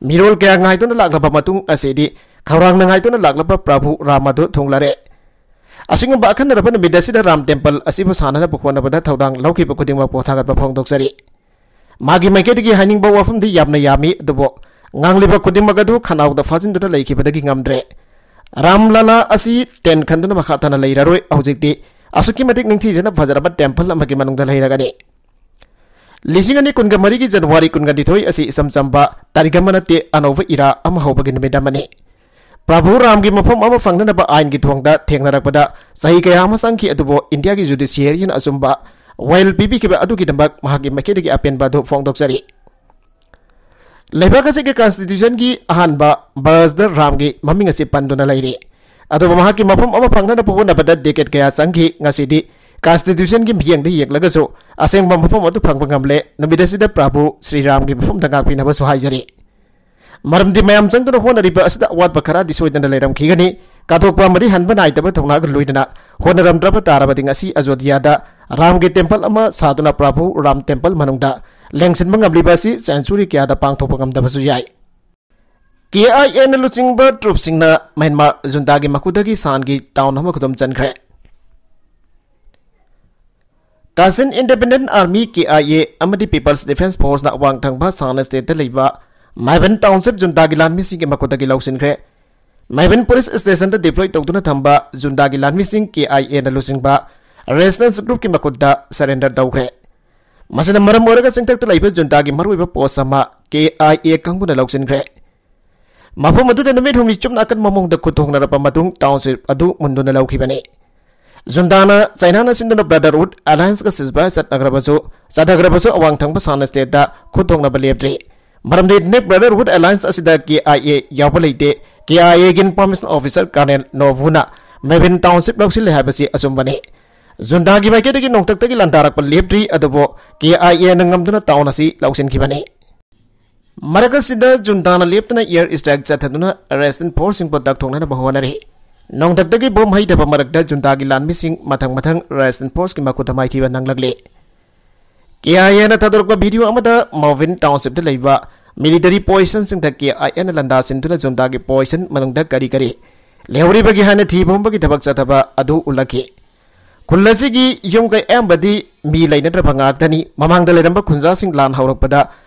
ꯃꯤꯔꯣꯜ ꯀꯌꯥ ꯉꯥꯏꯗꯨꯅ ꯂꯥꯛꯂꯕ ꯃꯇꯨꯡ ꯑꯁꯤꯗꯤ ꯈꯧꯔꯥꯡꯅ ꯉꯥꯏꯗꯨꯅ ꯂꯥꯛꯂꯕ ꯄ꯭ꯔꯚꯨ ꯔꯥꯝ ꯑꯗꯨ ꯊꯨꯡꯂꯔꯦ꯫ ꯑꯁꯤꯒꯨꯝꯕ ꯑꯈꯟꯅꯔꯕ ꯅꯨꯃꯤꯠ ꯑꯁꯤꯗ ꯔꯥꯝ ꯇꯦꯝꯄꯜ ꯑꯁꯤꯕꯨ ꯁꯥꯟꯅꯅꯕ ꯍꯣꯠꯅꯕꯗ ꯊꯧꯗꯥꯡ ꯂꯧꯈꯤꯕ ꯈꯨꯗꯤꯡꯃꯛꯄꯨ ꯊꯥꯒꯠꯄ ꯐꯣꯡꯗꯣꯛꯆꯔꯤ꯫ ꯃꯥꯒꯤ ꯃꯥꯏꯀꯩꯗꯒꯤ ꯍꯥꯏꯅꯤꯡꯕ ꯋꯥꯐꯝꯗꯤ ꯌꯥꯝꯅ ꯌꯥꯝꯃꯤ, ꯑꯗꯨꯕꯨ ꯉꯥꯡꯂꯤꯕ ꯈꯨꯗꯤꯡꯃꯛ ꯑꯗꯨ ꯈꯅꯥꯎꯗ ꯐꯥꯖꯤꯟꯗꯨꯅ ꯂꯩꯈꯤꯕꯗꯒꯤ ꯉꯝꯗ꯭ꯔꯦ꯫ ꯔꯥꯝ ꯂꯂꯥ ꯑꯁꯤ ꯇꯦꯟ ꯈꯟꯗꯨꯅ ꯃꯈꯥ ꯇꯥꯅ ꯂꯩꯔꯔꯣꯏ꯫ ꯍꯧꯖꯤꯛꯇꯤ ꯑꯁꯨꯛꯀꯤ ꯃꯇꯤꯛ ꯅꯤꯡꯊꯤꯖꯅ ꯐꯖꯔꯕ ꯇꯦꯝꯄꯜ ꯑꯃꯒꯤ ꯃꯅꯨꯡꯗ ꯂꯩꯔꯒꯅꯤ꯫ ꯂꯤꯁꯤꯡ ꯑꯅꯤ ꯀꯨꯟꯒ ꯃꯔꯤꯒꯤ ꯖꯅꯋꯥꯔꯤ ꯀꯨꯟꯒ ꯅꯤꯊꯣꯏ ꯑꯁꯤ ꯏꯆꯝ ꯆꯝꯕ ꯇꯥꯔꯤꯛ ꯑꯃ ꯅꯠꯇꯦ, ꯑꯅꯧꯕ ꯏꯔꯥ ꯑꯃ ꯍꯧꯕꯒꯤ ꯅꯨꯃꯤꯠ ꯑꯃꯅꯤ꯫ ꯄ꯭ꯔꯚꯨ ꯔꯥꯝꯒꯤ ꯃꯐꯝ ꯑꯃ ꯐꯪꯅꯅꯕ ꯑꯥꯏꯟꯒꯤ ꯊꯣꯡꯗ ꯊꯦꯡꯅꯔꯛꯄꯗ ꯆꯍꯤ ꯀꯌꯥ ꯑꯃ ꯆꯪꯈꯤ, ꯑꯗꯨꯕꯨ ꯏꯟꯗꯤꯌꯥꯒꯤ ꯖꯨꯗꯤꯁꯤꯌꯔꯤꯅ ꯑꯆꯨꯝꯕ ꯋꯥꯌꯦꯜ ꯄꯤꯕꯤꯈꯤꯕ ꯑꯗꯨꯒꯤꯗꯃꯛ ꯃꯍꯥꯛꯀꯤ ꯃꯥꯏꯀꯩꯗꯒꯤ ꯑꯄꯦꯟꯕ ꯑꯗꯨ ꯐꯣꯡꯗꯣꯛꯆꯔꯤ꯫ ꯂꯩꯕꯥꯛ ꯑꯁꯤꯒꯤ ꯀꯟꯁꯇꯤꯇ꯭ꯌꯨꯁꯟꯒꯤ ꯑꯍꯥꯟꯕ ꯕꯔꯁꯗ ꯔꯥꯝꯒꯤ ꯃꯃꯤꯡ ꯑꯁꯤ ꯄꯟꯗꯨꯅ ꯂꯩꯔꯤ꯫ ꯑꯗꯨꯕꯨ ꯃꯍꯥꯛꯀꯤ ꯃꯐꯝ ꯑꯃ ꯐꯪꯅꯅꯕ ꯍꯣꯠꯅꯕꯗ ꯗꯦꯀꯦꯠ ꯀꯌꯥ ꯆꯪꯈꯤ꯫ ꯉꯁꯤꯗꯤ ꯀꯟꯁꯇꯤꯇ꯭ꯌꯨꯁꯟꯒꯤ ꯃꯤꯠꯌꯦꯡꯗ ꯌꯦꯡꯂꯒꯁꯨ ꯑꯁꯦꯡꯕ ꯃꯐꯝ ꯑꯗꯨ ꯐꯪꯕ ꯉꯝꯂꯦ꯫ ꯅꯨꯃꯤꯠ ꯑꯁꯤꯗ ꯄ꯭ꯔꯚꯨ ꯁ꯭ꯔꯤ ꯔꯥꯝꯒꯤ ꯃꯐꯝꯗ ꯉꯥꯛꯄꯤꯅꯕꯁꯨ ꯍꯥꯏꯖꯔꯤ꯫ ꯃꯔꯝꯗꯤ ꯃꯌꯥꯝ ꯆꯪꯗꯨꯅ ꯍꯣꯠꯅꯔꯤꯕ ꯑꯁꯤꯗ ꯑꯋꯥꯠꯄ ꯈꯔꯗꯤ ꯁꯣꯏꯗꯅ ꯂꯩꯔꯝꯈꯤꯒꯅꯤ꯫ ꯀꯠꯊꯣꯛꯄ ꯑꯃꯗꯤ ꯍꯟꯕ ꯅꯥꯏꯗꯕ ꯊꯧꯅꯥꯒ ꯂꯣꯏꯅꯅ ꯍꯣꯠꯅꯔꯝꯗ꯭ꯔꯕ ꯇꯥꯔꯕꯗꯤ ꯉꯁꯤ ꯑꯌꯣꯙ꯭ꯌꯥꯗ ꯔꯥꯝꯒꯤ ꯇꯦꯝꯄꯜ ꯑꯃ ꯁꯥꯗꯨꯅ ꯄ꯭ꯔꯚꯨ ꯔꯥꯝ ꯇꯦꯝꯄꯜ ꯃꯅꯨꯡꯗ ꯂꯦꯡꯁꯤꯟꯕ ꯉꯝꯂꯤꯕ ꯑꯁꯤ ꯁꯦꯟꯆꯨꯔꯤ ꯀꯌꯥꯗ ꯄꯥꯡꯊꯣꯛꯄ ꯉꯝꯗꯕꯁꯨ ꯌꯥꯏ꯫ ꯀꯦ ꯑꯥꯏ ꯑꯦꯅ ꯂꯨꯆꯤꯡꯕ ꯇ꯭ꯔꯨꯞꯁꯤꯡꯅ ꯃ꯭ꯌꯥꯟꯃꯥꯔ ꯖꯨꯟꯇꯥꯒꯤ ꯃꯈꯨꯠꯇꯒꯤ ꯁꯥꯟꯒꯤ ꯇꯥꯎꯟ ꯑꯃ ꯈꯨꯗꯨꯝ ꯆꯟꯈ꯭ꯔꯦ꯫ Kachin Independent Army, K I A, ꯑꯃꯗꯤ People's Defence Forceꯅ ꯑꯋꯥꯡ ꯊꯪꯕ ꯁꯥꯟ ꯁ꯭ꯇꯦꯠꯇ ꯂꯩꯕ ꯃꯥꯏꯕꯟ ꯇꯥꯎꯟꯁꯤꯞ ꯖꯨꯟꯇꯥꯒꯤ ꯂꯥꯟꯃꯤꯁꯤꯡꯒꯤ ꯃꯈꯨꯠꯇꯒꯤ ꯂꯧꯁꯤꯟꯈ꯭ꯔꯦ꯫ ꯃꯥꯏꯕꯟ ꯄꯨꯂꯤꯁ ꯁ꯭ꯇꯦꯁꯟꯗ ꯗꯤꯄ꯭ꯂꯣꯏ ꯇꯧꯗꯨꯅ ꯊꯝꯕ ꯖꯨꯟꯇꯥꯒꯤ ꯂꯥꯟꯃꯤꯁꯤꯡ ꯀꯦ ꯑꯥꯏ ꯑꯦꯅ ꯂꯨꯆꯤꯡꯕ ꯔꯦꯁꯤꯁꯇꯦꯟꯁ ꯒ꯭ꯔꯨꯞꯀꯤ ꯃꯈꯨꯠꯇ ꯁꯔꯦꯟꯗꯔ ꯇꯧꯈ꯭ꯔꯦ꯫ ꯃꯁꯤꯅ ꯃꯔꯝ ꯑꯣꯏꯔꯒ ꯆꯤꯡꯊꯛꯇ ꯂꯩꯕ ꯖꯨꯟꯇꯥꯒꯤ ꯃꯔꯨꯑꯣꯏꯕ ꯄꯣꯁ ꯑꯃ ꯀꯦ ꯑꯥꯏ ꯑꯦ ꯀꯥꯡꯕꯨꯅ ꯂꯧꯁꯤꯟꯈ꯭ꯔꯦ꯫ ꯃꯐꯝ ꯑꯗꯨꯗ ꯅꯨꯃꯤꯠ ꯍꯨꯝꯅꯤ ꯆꯨꯞꯅ ꯑꯀꯟꯕ ꯃꯑꯣꯡꯗ ꯈꯨꯠ ꯊꯣꯡꯅꯔꯕ ꯃꯇꯨꯡ ꯇꯥꯎꯟꯁꯤꯞ ꯑꯗꯨ ꯃꯨꯟꯗꯨꯅ ꯂꯧꯈꯤꯕꯅꯤ꯫ ꯖꯨꯟꯇꯥꯅ ꯆꯥꯏꯅꯥꯅ ꯁꯤꯟꯗꯨꯅ ꯕ꯭ꯔꯗꯔꯍꯨꯗ ꯑꯦꯂꯥꯌꯟꯁꯀ ꯁꯤꯖꯐꯥꯌꯔ ꯆꯠꯅꯈ꯭ꯔꯕꯁꯨ, ꯆꯠꯊꯈ꯭ꯔꯕꯁꯨ ꯑꯋꯥꯡ ꯊꯪꯕ ꯁꯥꯟ ꯁ꯭ꯇꯦꯠꯇ ꯈꯨꯠ ꯊꯣꯡꯅꯕ ꯂꯦꯞꯇ꯭ꯔꯤ꯫ ꯃꯔꯝꯗꯤ ꯅꯦꯛ ꯕ꯭ꯔꯗꯔꯍꯨꯗ ꯑꯦꯂꯥꯌꯟꯁ ꯑꯁꯤꯗ ꯀꯦ ꯑꯥꯏ ꯑꯦ ꯌꯥꯎꯕ ꯂꯩꯇꯦ꯫ ꯀꯦ ꯑꯥꯏ ꯑꯦꯒꯤ ꯏꯟꯐꯣꯔꯃꯦꯁꯟ ꯑꯣꯐꯤꯁꯔ ꯀꯔꯅꯦꯜ ꯅꯣꯕꯨꯅ ꯃꯦꯕꯤꯟ ꯇꯥꯎꯟꯁꯤꯞ ꯂꯧꯁꯤꯜꯂꯦ ꯍꯥꯏꯕꯁꯤ ꯑꯆꯨꯝꯕꯅꯤ꯫ ꯖꯨꯟꯇꯥꯒꯤ ꯃꯥꯏꯀꯩꯗꯒꯤ ꯅꯣꯡꯊꯛꯇꯒꯤ ꯂꯥꯟꯗꯥꯔꯛꯄ ꯂꯦꯞꯇ꯭ꯔꯤ, ꯑꯗꯨꯕꯨ ꯀꯦ ꯑꯥꯏ ꯑꯦꯅ ꯉꯝꯗꯨꯅ ꯇꯥꯎꯟ ꯑꯁꯤ ꯂꯧꯁꯤꯟꯈꯤꯕꯅꯤ꯫ ꯃꯔꯛ ꯑꯁꯤꯗ ꯖꯨꯟꯇꯥꯅ ꯂꯦꯞꯇꯅ ꯑꯦꯌꯔ ꯁ꯭ꯇ꯭ꯔꯥꯏꯛ ꯆꯠꯊꯗꯨꯅ ꯔꯦꯁꯤꯁꯇꯦꯟꯁ ꯐꯣꯔꯁꯁꯤꯡꯕꯨ ꯇꯛꯊꯣꯛꯅꯅꯕ ꯍꯣꯠꯅꯔꯤ꯫ ꯅꯣꯡꯊꯛꯇꯒꯤ ꯕꯣꯝ ꯍꯩꯊꯕ ꯃꯔꯛꯇ ꯖꯨꯟꯇꯥꯒꯤ ꯂꯥꯟꯃꯤꯁꯤꯡ ꯃꯊꯪ ꯃꯊꯪ ꯔꯦꯁꯤꯁꯇꯦꯟꯁ ꯐꯣꯔꯁꯀꯤ ꯃꯈꯨꯠꯇ ꯃꯥꯏꯊꯤꯕ ꯅꯪꯂꯛꯂꯤ꯫ ꯀꯦ ꯑꯥꯏ ꯑꯦꯅ ꯊꯥꯗꯣꯔꯛꯄ ꯚꯤꯗꯤꯑꯣ ꯑꯃꯗ ꯃꯥꯎꯚꯤꯟ ꯇꯥꯎꯟꯁꯤꯞꯇ ꯂꯩꯕ ꯃꯤꯂꯤꯇꯔꯤ ꯄꯣꯖꯤꯁꯟꯁꯤꯡꯗ ꯀꯦ ꯑꯥꯏ ꯑꯦꯅ ꯂꯥꯟꯗꯥ ꯁꯤꯟꯗꯨꯅ ꯖꯨꯟꯇꯥꯒꯤ ꯄꯣꯖꯤꯁꯟ ꯃꯅꯨꯡꯗ ꯀꯔꯤ ꯀꯔꯤ ꯂꯩꯍꯧꯔꯤꯕꯒꯦ ꯍꯥꯏꯅ ꯊꯤꯕ ꯍꯨꯝꯕꯒꯤ ꯊꯕꯛ ꯆꯠꯊꯕ ꯑꯗꯨ ꯎꯠꯂꯛꯈꯤ꯫ ꯈꯨꯜ ꯑꯁꯤꯒꯤ ꯌꯨꯝ ꯀꯩ ꯑꯌꯥꯝꯕꯗꯤ ꯃꯤ ꯂꯩꯅꯗ꯭ꯔꯕ ꯉꯥꯛꯇꯅꯤ꯫ ꯃꯃꯥꯡꯗ ꯂꯩꯔꯝꯕ ꯈꯨꯟꯖꯥꯁꯤꯡ ꯂꯥꯟ ꯍꯧꯔꯛꯄꯗ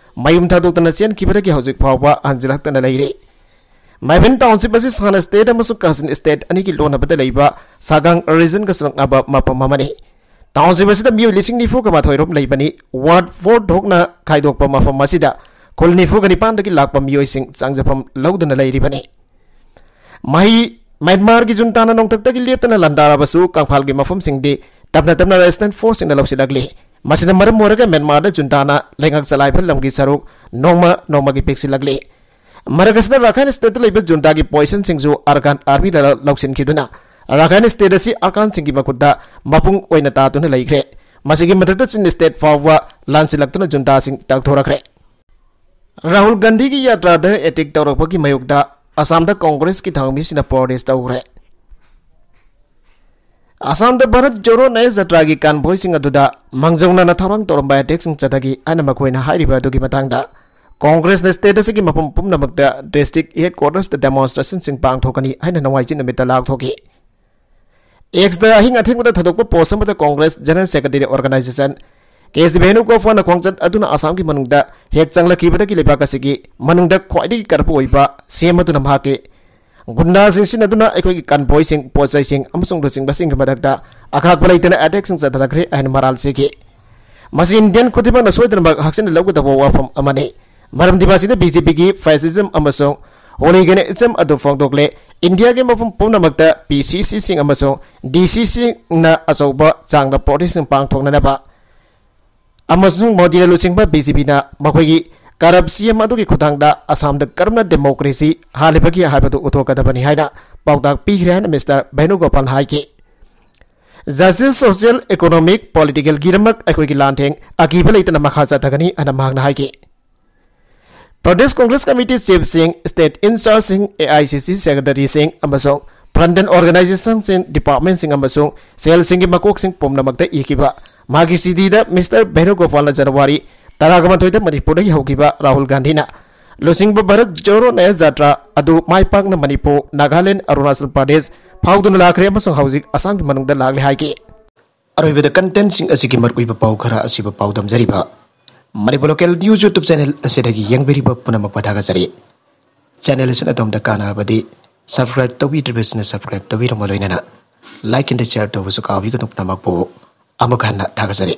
ꯃꯌꯨꯝ ꯊꯥꯗꯣꯛꯇꯅ ꯆꯦꯟꯈꯤꯕꯗꯒꯤ ꯍꯧꯖꯤꯛ ꯐꯥꯎꯕ ꯍꯟꯖꯤꯜꯂꯛꯇꯅ ꯂꯩꯔꯤ꯫ ꯃꯥꯏꯕꯟ ꯇꯥꯎꯟꯁꯤꯞ ꯑꯁꯤ ꯁꯥꯟ ꯁ꯭ꯇꯦꯠ ꯑꯃꯁꯨꯡ ꯀꯥꯆꯤꯟ ꯁ꯭ꯇꯦꯠ ꯑꯅꯤꯒꯤ ꯂꯣꯟꯅꯕꯗ ꯂꯩꯕ ꯁꯥꯒꯥꯡ ꯔꯤꯖꯟꯒꯁꯨ ꯅꯛꯅꯕ ꯃꯐꯝ ꯑꯃꯅꯤ꯫ ꯇꯥꯎꯟꯁꯤꯞ ꯑꯁꯤꯗ ꯃꯤꯑꯣꯏ ꯂꯤꯁꯤꯡ ꯅꯤꯐꯨꯒ ꯃꯥꯊꯣꯏ ꯔꯣꯝ ꯂꯩꯕꯅꯤ꯫ ꯋꯥꯔꯗ ꯐꯣꯔ ꯊꯣꯛꯅ ꯈꯥꯏꯗꯣꯛꯄ ꯃꯐꯝ ꯑꯁꯤꯗ ꯈꯨꯜ ꯅꯤꯐꯨꯒ ꯅꯤꯄꯥꯟꯗꯒꯤ ꯂꯥꯛꯄ ꯃꯤꯑꯣꯏꯁꯤꯡ ꯆꯪꯖꯐꯝ ꯂꯧꯗꯨꯅ ꯂꯩꯔꯤꯕꯅꯤ꯫ ꯃꯍꯩ ꯃ꯭ꯌꯥꯟꯃꯥꯔꯒꯤ ꯖꯨꯟꯇꯥꯅ ꯅꯣꯡꯊꯛꯇꯒꯤ ꯂꯦꯞꯇꯅ ꯂꯥꯟꯗꯥꯔꯕꯁꯨ ꯀꯪꯐꯥꯜꯒꯤ ꯃꯐꯝꯁꯤꯡꯗꯤ ꯇꯞꯅ ꯇꯞꯅ ꯔꯦꯁꯤꯁꯇꯦꯟꯁ ꯐꯣꯔꯁꯁꯤꯡꯅ ꯂꯧꯁꯤꯜꯂꯛꯂꯤ꯫ ꯃꯁꯤꯅ ꯃꯔꯝ ꯑꯣꯏꯔꯒ ꯃ꯭ꯌꯥꯟꯃꯥꯔꯗ ꯖꯨꯟꯇꯥꯅ ꯂꯩꯉꯥꯛ ꯆꯂꯥꯏꯕ ꯂꯝꯒꯤ ꯁꯔꯨꯛ ꯅꯣꯡꯃ ꯅꯣꯡꯃꯒꯤ ꯄꯤꯛꯁꯤꯜꯂꯛꯂꯤ꯫ ꯃꯔꯛ ꯑꯁꯤꯗ ꯔꯥꯈꯥꯏꯟ ꯁ꯭ꯇꯦꯠꯇ ꯂꯩꯕ ꯖꯨꯟꯇꯥꯒꯤ ꯄꯣꯖꯤꯁꯟꯁꯤꯡꯁꯨ ꯑꯔꯀꯥꯟ ꯑꯥꯔꯃꯤꯗ ꯂꯧꯁꯤꯟꯈꯤꯗꯨꯅ ꯔꯥꯈꯥꯏꯟ ꯁ꯭ꯇꯦꯠ ꯑꯁꯤ ꯑꯔꯀꯥꯟꯁꯤꯡꯒꯤ ꯃꯈꯨꯠꯇ ꯃꯄꯨꯡ ꯑꯣꯏꯅ ꯇꯥꯗꯨꯅ ꯂꯩꯈ꯭ꯔꯦ꯫ ꯃꯁꯤꯒꯤ ꯃꯊꯛꯇ ꯆꯤꯟ ꯁ꯭ꯇꯦꯠ ꯐꯥꯎꯕ ꯂꯥꯟꯁꯤꯜꯂꯛꯇꯨꯅ ꯖꯨꯟꯇꯥꯁꯤꯡ ꯇꯛꯊꯣꯔꯛꯈ꯭ꯔꯦ꯫ ꯔꯥꯍꯨꯜ ꯒꯥꯟꯙꯤꯒꯤ ꯌꯥꯇ꯭ꯔꯥꯗ ꯑꯦꯇꯦꯛ ꯇꯧꯔꯛꯄꯒꯤ ꯃꯥꯌꯣꯛꯇ ꯑꯁꯥꯝꯗ ꯀꯣꯡꯒ꯭ꯔꯦꯁꯀꯤ ꯊꯧꯔꯝꯒꯤꯁꯤꯡꯅ ꯄ꯭ꯔꯣꯇꯦꯁ ꯇꯧꯈ꯭ꯔꯦ꯫ ꯑꯁꯥꯝꯗ ꯚꯥꯔꯠ ꯖꯣꯔꯣ ꯅꯌꯥ ꯖꯇ꯭ꯔꯥꯒꯤ ꯀꯥꯟꯚꯣꯏꯁꯤꯡ ꯑꯗꯨꯗ ꯃꯥꯡꯖꯧꯅꯅ ꯊꯧꯔꯥꯡ ꯇꯧꯔꯝꯕ ꯑꯦꯇꯦꯛꯁꯤꯡ ꯆꯠꯊꯈꯤ ꯍꯥꯏꯅ ꯃꯈꯣꯏꯅ ꯍꯥꯏꯔꯤꯕ ꯑꯗꯨꯒꯤ ꯃꯇꯥꯡꯗ ꯀꯣꯡꯒ꯭ꯔꯦꯁꯅ ꯁ꯭ꯇꯦꯠ ꯑꯁꯤꯒꯤ ꯃꯐꯝ ꯄꯨꯝꯅꯃꯛꯇ ꯗꯤꯁꯇ꯭ꯔꯤꯛ ꯍꯦꯗ ꯀ꯭ꯋꯥꯇꯔꯁꯇ ꯗꯦꯃꯣꯟꯁꯇ꯭ꯔꯦꯁꯟꯁꯤꯡ ꯄꯥꯡꯊꯣꯛꯀꯅꯤ ꯍꯥꯏꯅ ꯅꯣꯡꯃꯥꯏꯖꯤꯡ ꯅꯨꯃꯤꯠꯇ ꯂꯥꯎꯊꯣꯛꯈꯤ꯫ ꯑꯦꯛꯁꯇ ꯑꯍꯤꯡ ꯑꯊꯦꯡꯕꯗ ꯊꯥꯗꯣꯛꯄ ꯄꯣꯁ ꯑꯃꯗ Congress general secretary organisation K C ꯚꯦꯅꯨꯒꯣꯄꯥꯜꯅ ꯈꯣꯡꯆꯠ ꯑꯗꯨꯅ ꯑꯁꯥꯝꯒꯤ ꯃꯅꯨꯡꯗ ꯍꯦꯛ ꯆꯪꯂꯛꯈꯤꯕꯗꯒꯤ ꯂꯩꯕꯥꯛ ꯑꯁꯤꯒꯤ ꯃꯅꯨꯡꯗ ꯈ꯭ꯋꯥꯏꯗꯒꯤ ꯀꯔꯞ ꯑꯣꯏꯕ ꯁꯤ ꯑꯦꯝ ꯑꯗꯨꯅ ꯃꯍꯥꯛꯀꯤ ꯒꯨꯟꯗꯥꯁꯤꯡ ꯁꯤꯖꯤꯟꯅꯗꯨꯅ ꯑꯩꯈꯣꯏꯒꯤ ꯀꯟꯚꯣꯏꯁꯤꯡ, ꯄꯣꯠ ꯆꯩꯁꯤꯡ ꯑꯃꯁꯨꯡ ꯂꯨꯆꯤꯡꯕꯁꯤꯡꯒꯤ ꯃꯊꯛꯇ ꯑꯈꯥꯛꯄ ꯂꯩꯇꯅ ꯑꯦꯇꯦꯛꯁꯤꯡ ꯆꯠꯊꯔꯛꯈ꯭ꯔꯦ ꯍꯥꯏꯅ ꯃꯔꯥꯜ ꯁꯤꯈꯤ꯫ ꯃꯁꯤ ꯏꯟꯗꯤꯌꯟ ꯈꯨꯗꯤꯡꯃꯛꯅ ꯁꯣꯏꯗꯅꯃꯛ ꯍꯛꯆꯤꯟꯅ ꯂꯧꯒꯗꯕ ꯋꯥꯐꯝ ꯑꯃꯅꯤ꯫ ꯃꯔꯝꯗꯤ ꯃꯁꯤꯗ ꯕꯤ ꯖꯦ ꯄꯤꯒꯤ ꯐꯦꯁꯤꯖꯝ ꯑꯃꯁꯨꯡ ꯍꯣꯂꯤꯒꯦꯅꯤꯖꯝ ꯑꯗꯨ ꯐꯣꯡꯗꯣꯛꯂꯦ꯫ ꯏꯟꯗꯤꯌꯥꯒꯤ ꯃꯐꯝ ꯄꯨꯝꯅꯃꯛꯇ ꯄꯤ ꯁꯤ ꯁꯤꯁꯤꯡ ꯑꯃꯁꯨꯡ ꯗꯤ ꯁꯤ ꯁꯤꯁꯤꯡꯅ ꯑꯆꯧꯕ ꯆꯥꯡꯗ ꯄ꯭ꯔꯣꯇꯦꯁꯁꯤꯡ ꯄꯥꯡꯊꯣꯛꯅꯅꯕ ꯑꯃꯁꯨꯡ ꯃꯣꯗꯤꯅ ꯂꯨꯆꯤꯡꯕ ꯕꯤ ꯖꯦ ꯄꯤꯅ ꯃꯈꯣꯏꯒꯤ ꯀꯔꯞ ꯁꯤ ꯑꯦꯝ ꯑꯗꯨꯒꯤ ꯈꯨꯠꯊꯥꯡꯗ ꯑꯁꯥꯝꯗ ꯀꯔꯝꯅ ꯗꯦꯃꯣꯀ꯭ꯔꯦꯁꯤ ꯍꯥꯠꯂꯤꯕꯒꯦ ꯍꯥꯏꯕꯗꯨ ꯎꯠꯊꯣꯛꯀꯗꯕꯅꯤ ꯍꯥꯏꯅ ꯄꯥꯎꯇꯥꯛ ꯄꯤꯈ꯭ꯔꯦ ꯍꯥꯏꯅ ꯃꯤꯁꯇꯔ ꯚꯦꯅꯨꯒꯣꯄꯥꯜꯅ ꯍꯥꯏꯈꯤ꯫ ꯖꯁꯇꯤꯁ, ꯁꯣꯁꯤꯌꯦꯜ, ꯏꯀꯣꯅꯣꯃꯤꯛ, ꯄꯣꯂꯤꯇꯤꯀꯦꯜꯒꯤꯗꯃꯛ ꯑꯩꯈꯣꯏꯒꯤ ꯂꯥꯟꯊꯦꯡ ꯑꯀꯤꯕ ꯂꯩꯇꯅ ꯃꯈꯥ ꯆꯠꯊꯒꯅꯤ ꯍꯥꯏꯅ ꯃꯍꯥꯛꯅ ꯍꯥꯏꯈꯤ꯫ ꯄ꯭ꯔꯗꯦꯁ ꯀꯣꯡꯒ꯭ꯔꯦꯁ ꯀꯃꯤꯇꯤ ꯆꯤꯐꯁꯤꯡ, ꯁ꯭ꯇꯦꯠ ꯏꯟꯆꯥꯔꯖꯁꯤꯡ, ꯑꯦ ꯑꯥꯏ ꯁꯤ ꯁꯤ ꯁꯦꯀ꯭ꯔꯦꯇꯔꯤꯁꯤꯡ ꯑꯃꯁꯨꯡ ꯐ꯭ꯔꯟꯇꯦꯟ ꯑꯣꯔꯒꯅꯥꯏꯖꯦꯁꯟꯁꯤꯡ, ꯗꯤꯄꯥꯔꯠꯃꯦꯟꯁꯤꯡ ꯑꯃꯁꯨꯡ ꯁꯦꯜꯁꯤꯡꯒꯤ ꯃꯀꯣꯛꯁꯤꯡ ꯄꯨꯝꯅꯃꯛꯇ ꯏꯈꯤꯕ ꯃꯥꯒꯤ ꯆꯤꯊꯤꯗ ꯃꯤꯁꯇꯔ ꯚꯦꯅꯨꯒꯣꯄꯥꯜꯅ ꯖꯅꯋꯥꯔꯤ ꯇꯔꯥꯃꯥꯊꯣꯏꯗ ꯃꯅꯤꯄꯨꯔꯗꯒꯤ ꯍꯧꯈꯤꯕ ꯔꯥꯍꯨꯜ ꯒꯥꯟꯙꯤꯅ ꯂꯨꯆꯤꯡꯕ ꯚꯥꯔꯠ ꯖꯣꯔꯣ ꯅꯌꯥ ꯖꯥꯇ꯭ꯔꯥ ꯑꯗꯨ ꯃꯥꯏ ꯄꯥꯛꯅ ꯃꯅꯤꯄꯨꯔ, ꯅꯥꯒꯥꯂꯦꯟ, ꯑꯔꯨꯅꯥꯆꯜ ꯄ꯭ꯔꯗꯦꯁ ꯐꯥꯎꯗꯨꯅ ꯂꯥꯛꯈ꯭ꯔꯦ ꯑꯃꯁꯨꯡ ꯍꯧꯖꯤꯛ ꯑꯁꯥꯝꯒꯤ ꯃꯅꯨꯡꯗ ꯂꯥꯛꯂꯦ ꯍꯥꯏꯈꯤ꯫ ꯑꯔꯣꯏꯕꯗ ꯀꯟꯇꯦꯟꯁꯤꯡ ꯑꯁꯤꯒꯤ ꯃꯔꯨꯑꯣꯏꯕ ꯄꯥꯎ ꯈꯔ ꯑꯁꯤꯕꯨ ꯄꯥꯎꯗꯝꯖꯔꯤꯕ Manipur local news YouTube channel ꯑꯁꯤꯗꯒꯤ ꯌꯦꯡꯕꯤꯔꯤꯕ ꯄꯨꯝꯅꯃꯛꯄꯨ ꯊꯥꯒꯠꯆꯔꯤ꯫ ꯆꯦꯅꯦꯜ ꯑꯁꯤꯅ ꯑꯗꯣꯝꯗ ꯀꯥꯟꯅꯔꯕꯗꯤ ꯁꯕꯁꯀ꯭ꯔꯥꯏꯕ ꯇꯧꯕꯤꯗ꯭ꯔꯤꯕꯁꯤꯡꯅ ꯁꯕꯁꯀ꯭ꯔꯥꯏꯕ ꯇꯧꯕꯤꯔꯝꯕ ꯂꯣꯏꯅꯅ ꯂꯥꯏꯛ ꯑꯦꯟ ꯁꯤꯌꯔ ꯇꯧꯕꯁꯨ ꯀꯥꯎꯕꯤꯒꯅꯨ꯫ ꯄꯨꯝꯅꯃꯛꯄꯨ ꯑꯃꯨꯛ ꯍꯟꯅ ꯊꯥꯒꯠꯆꯔꯤ꯫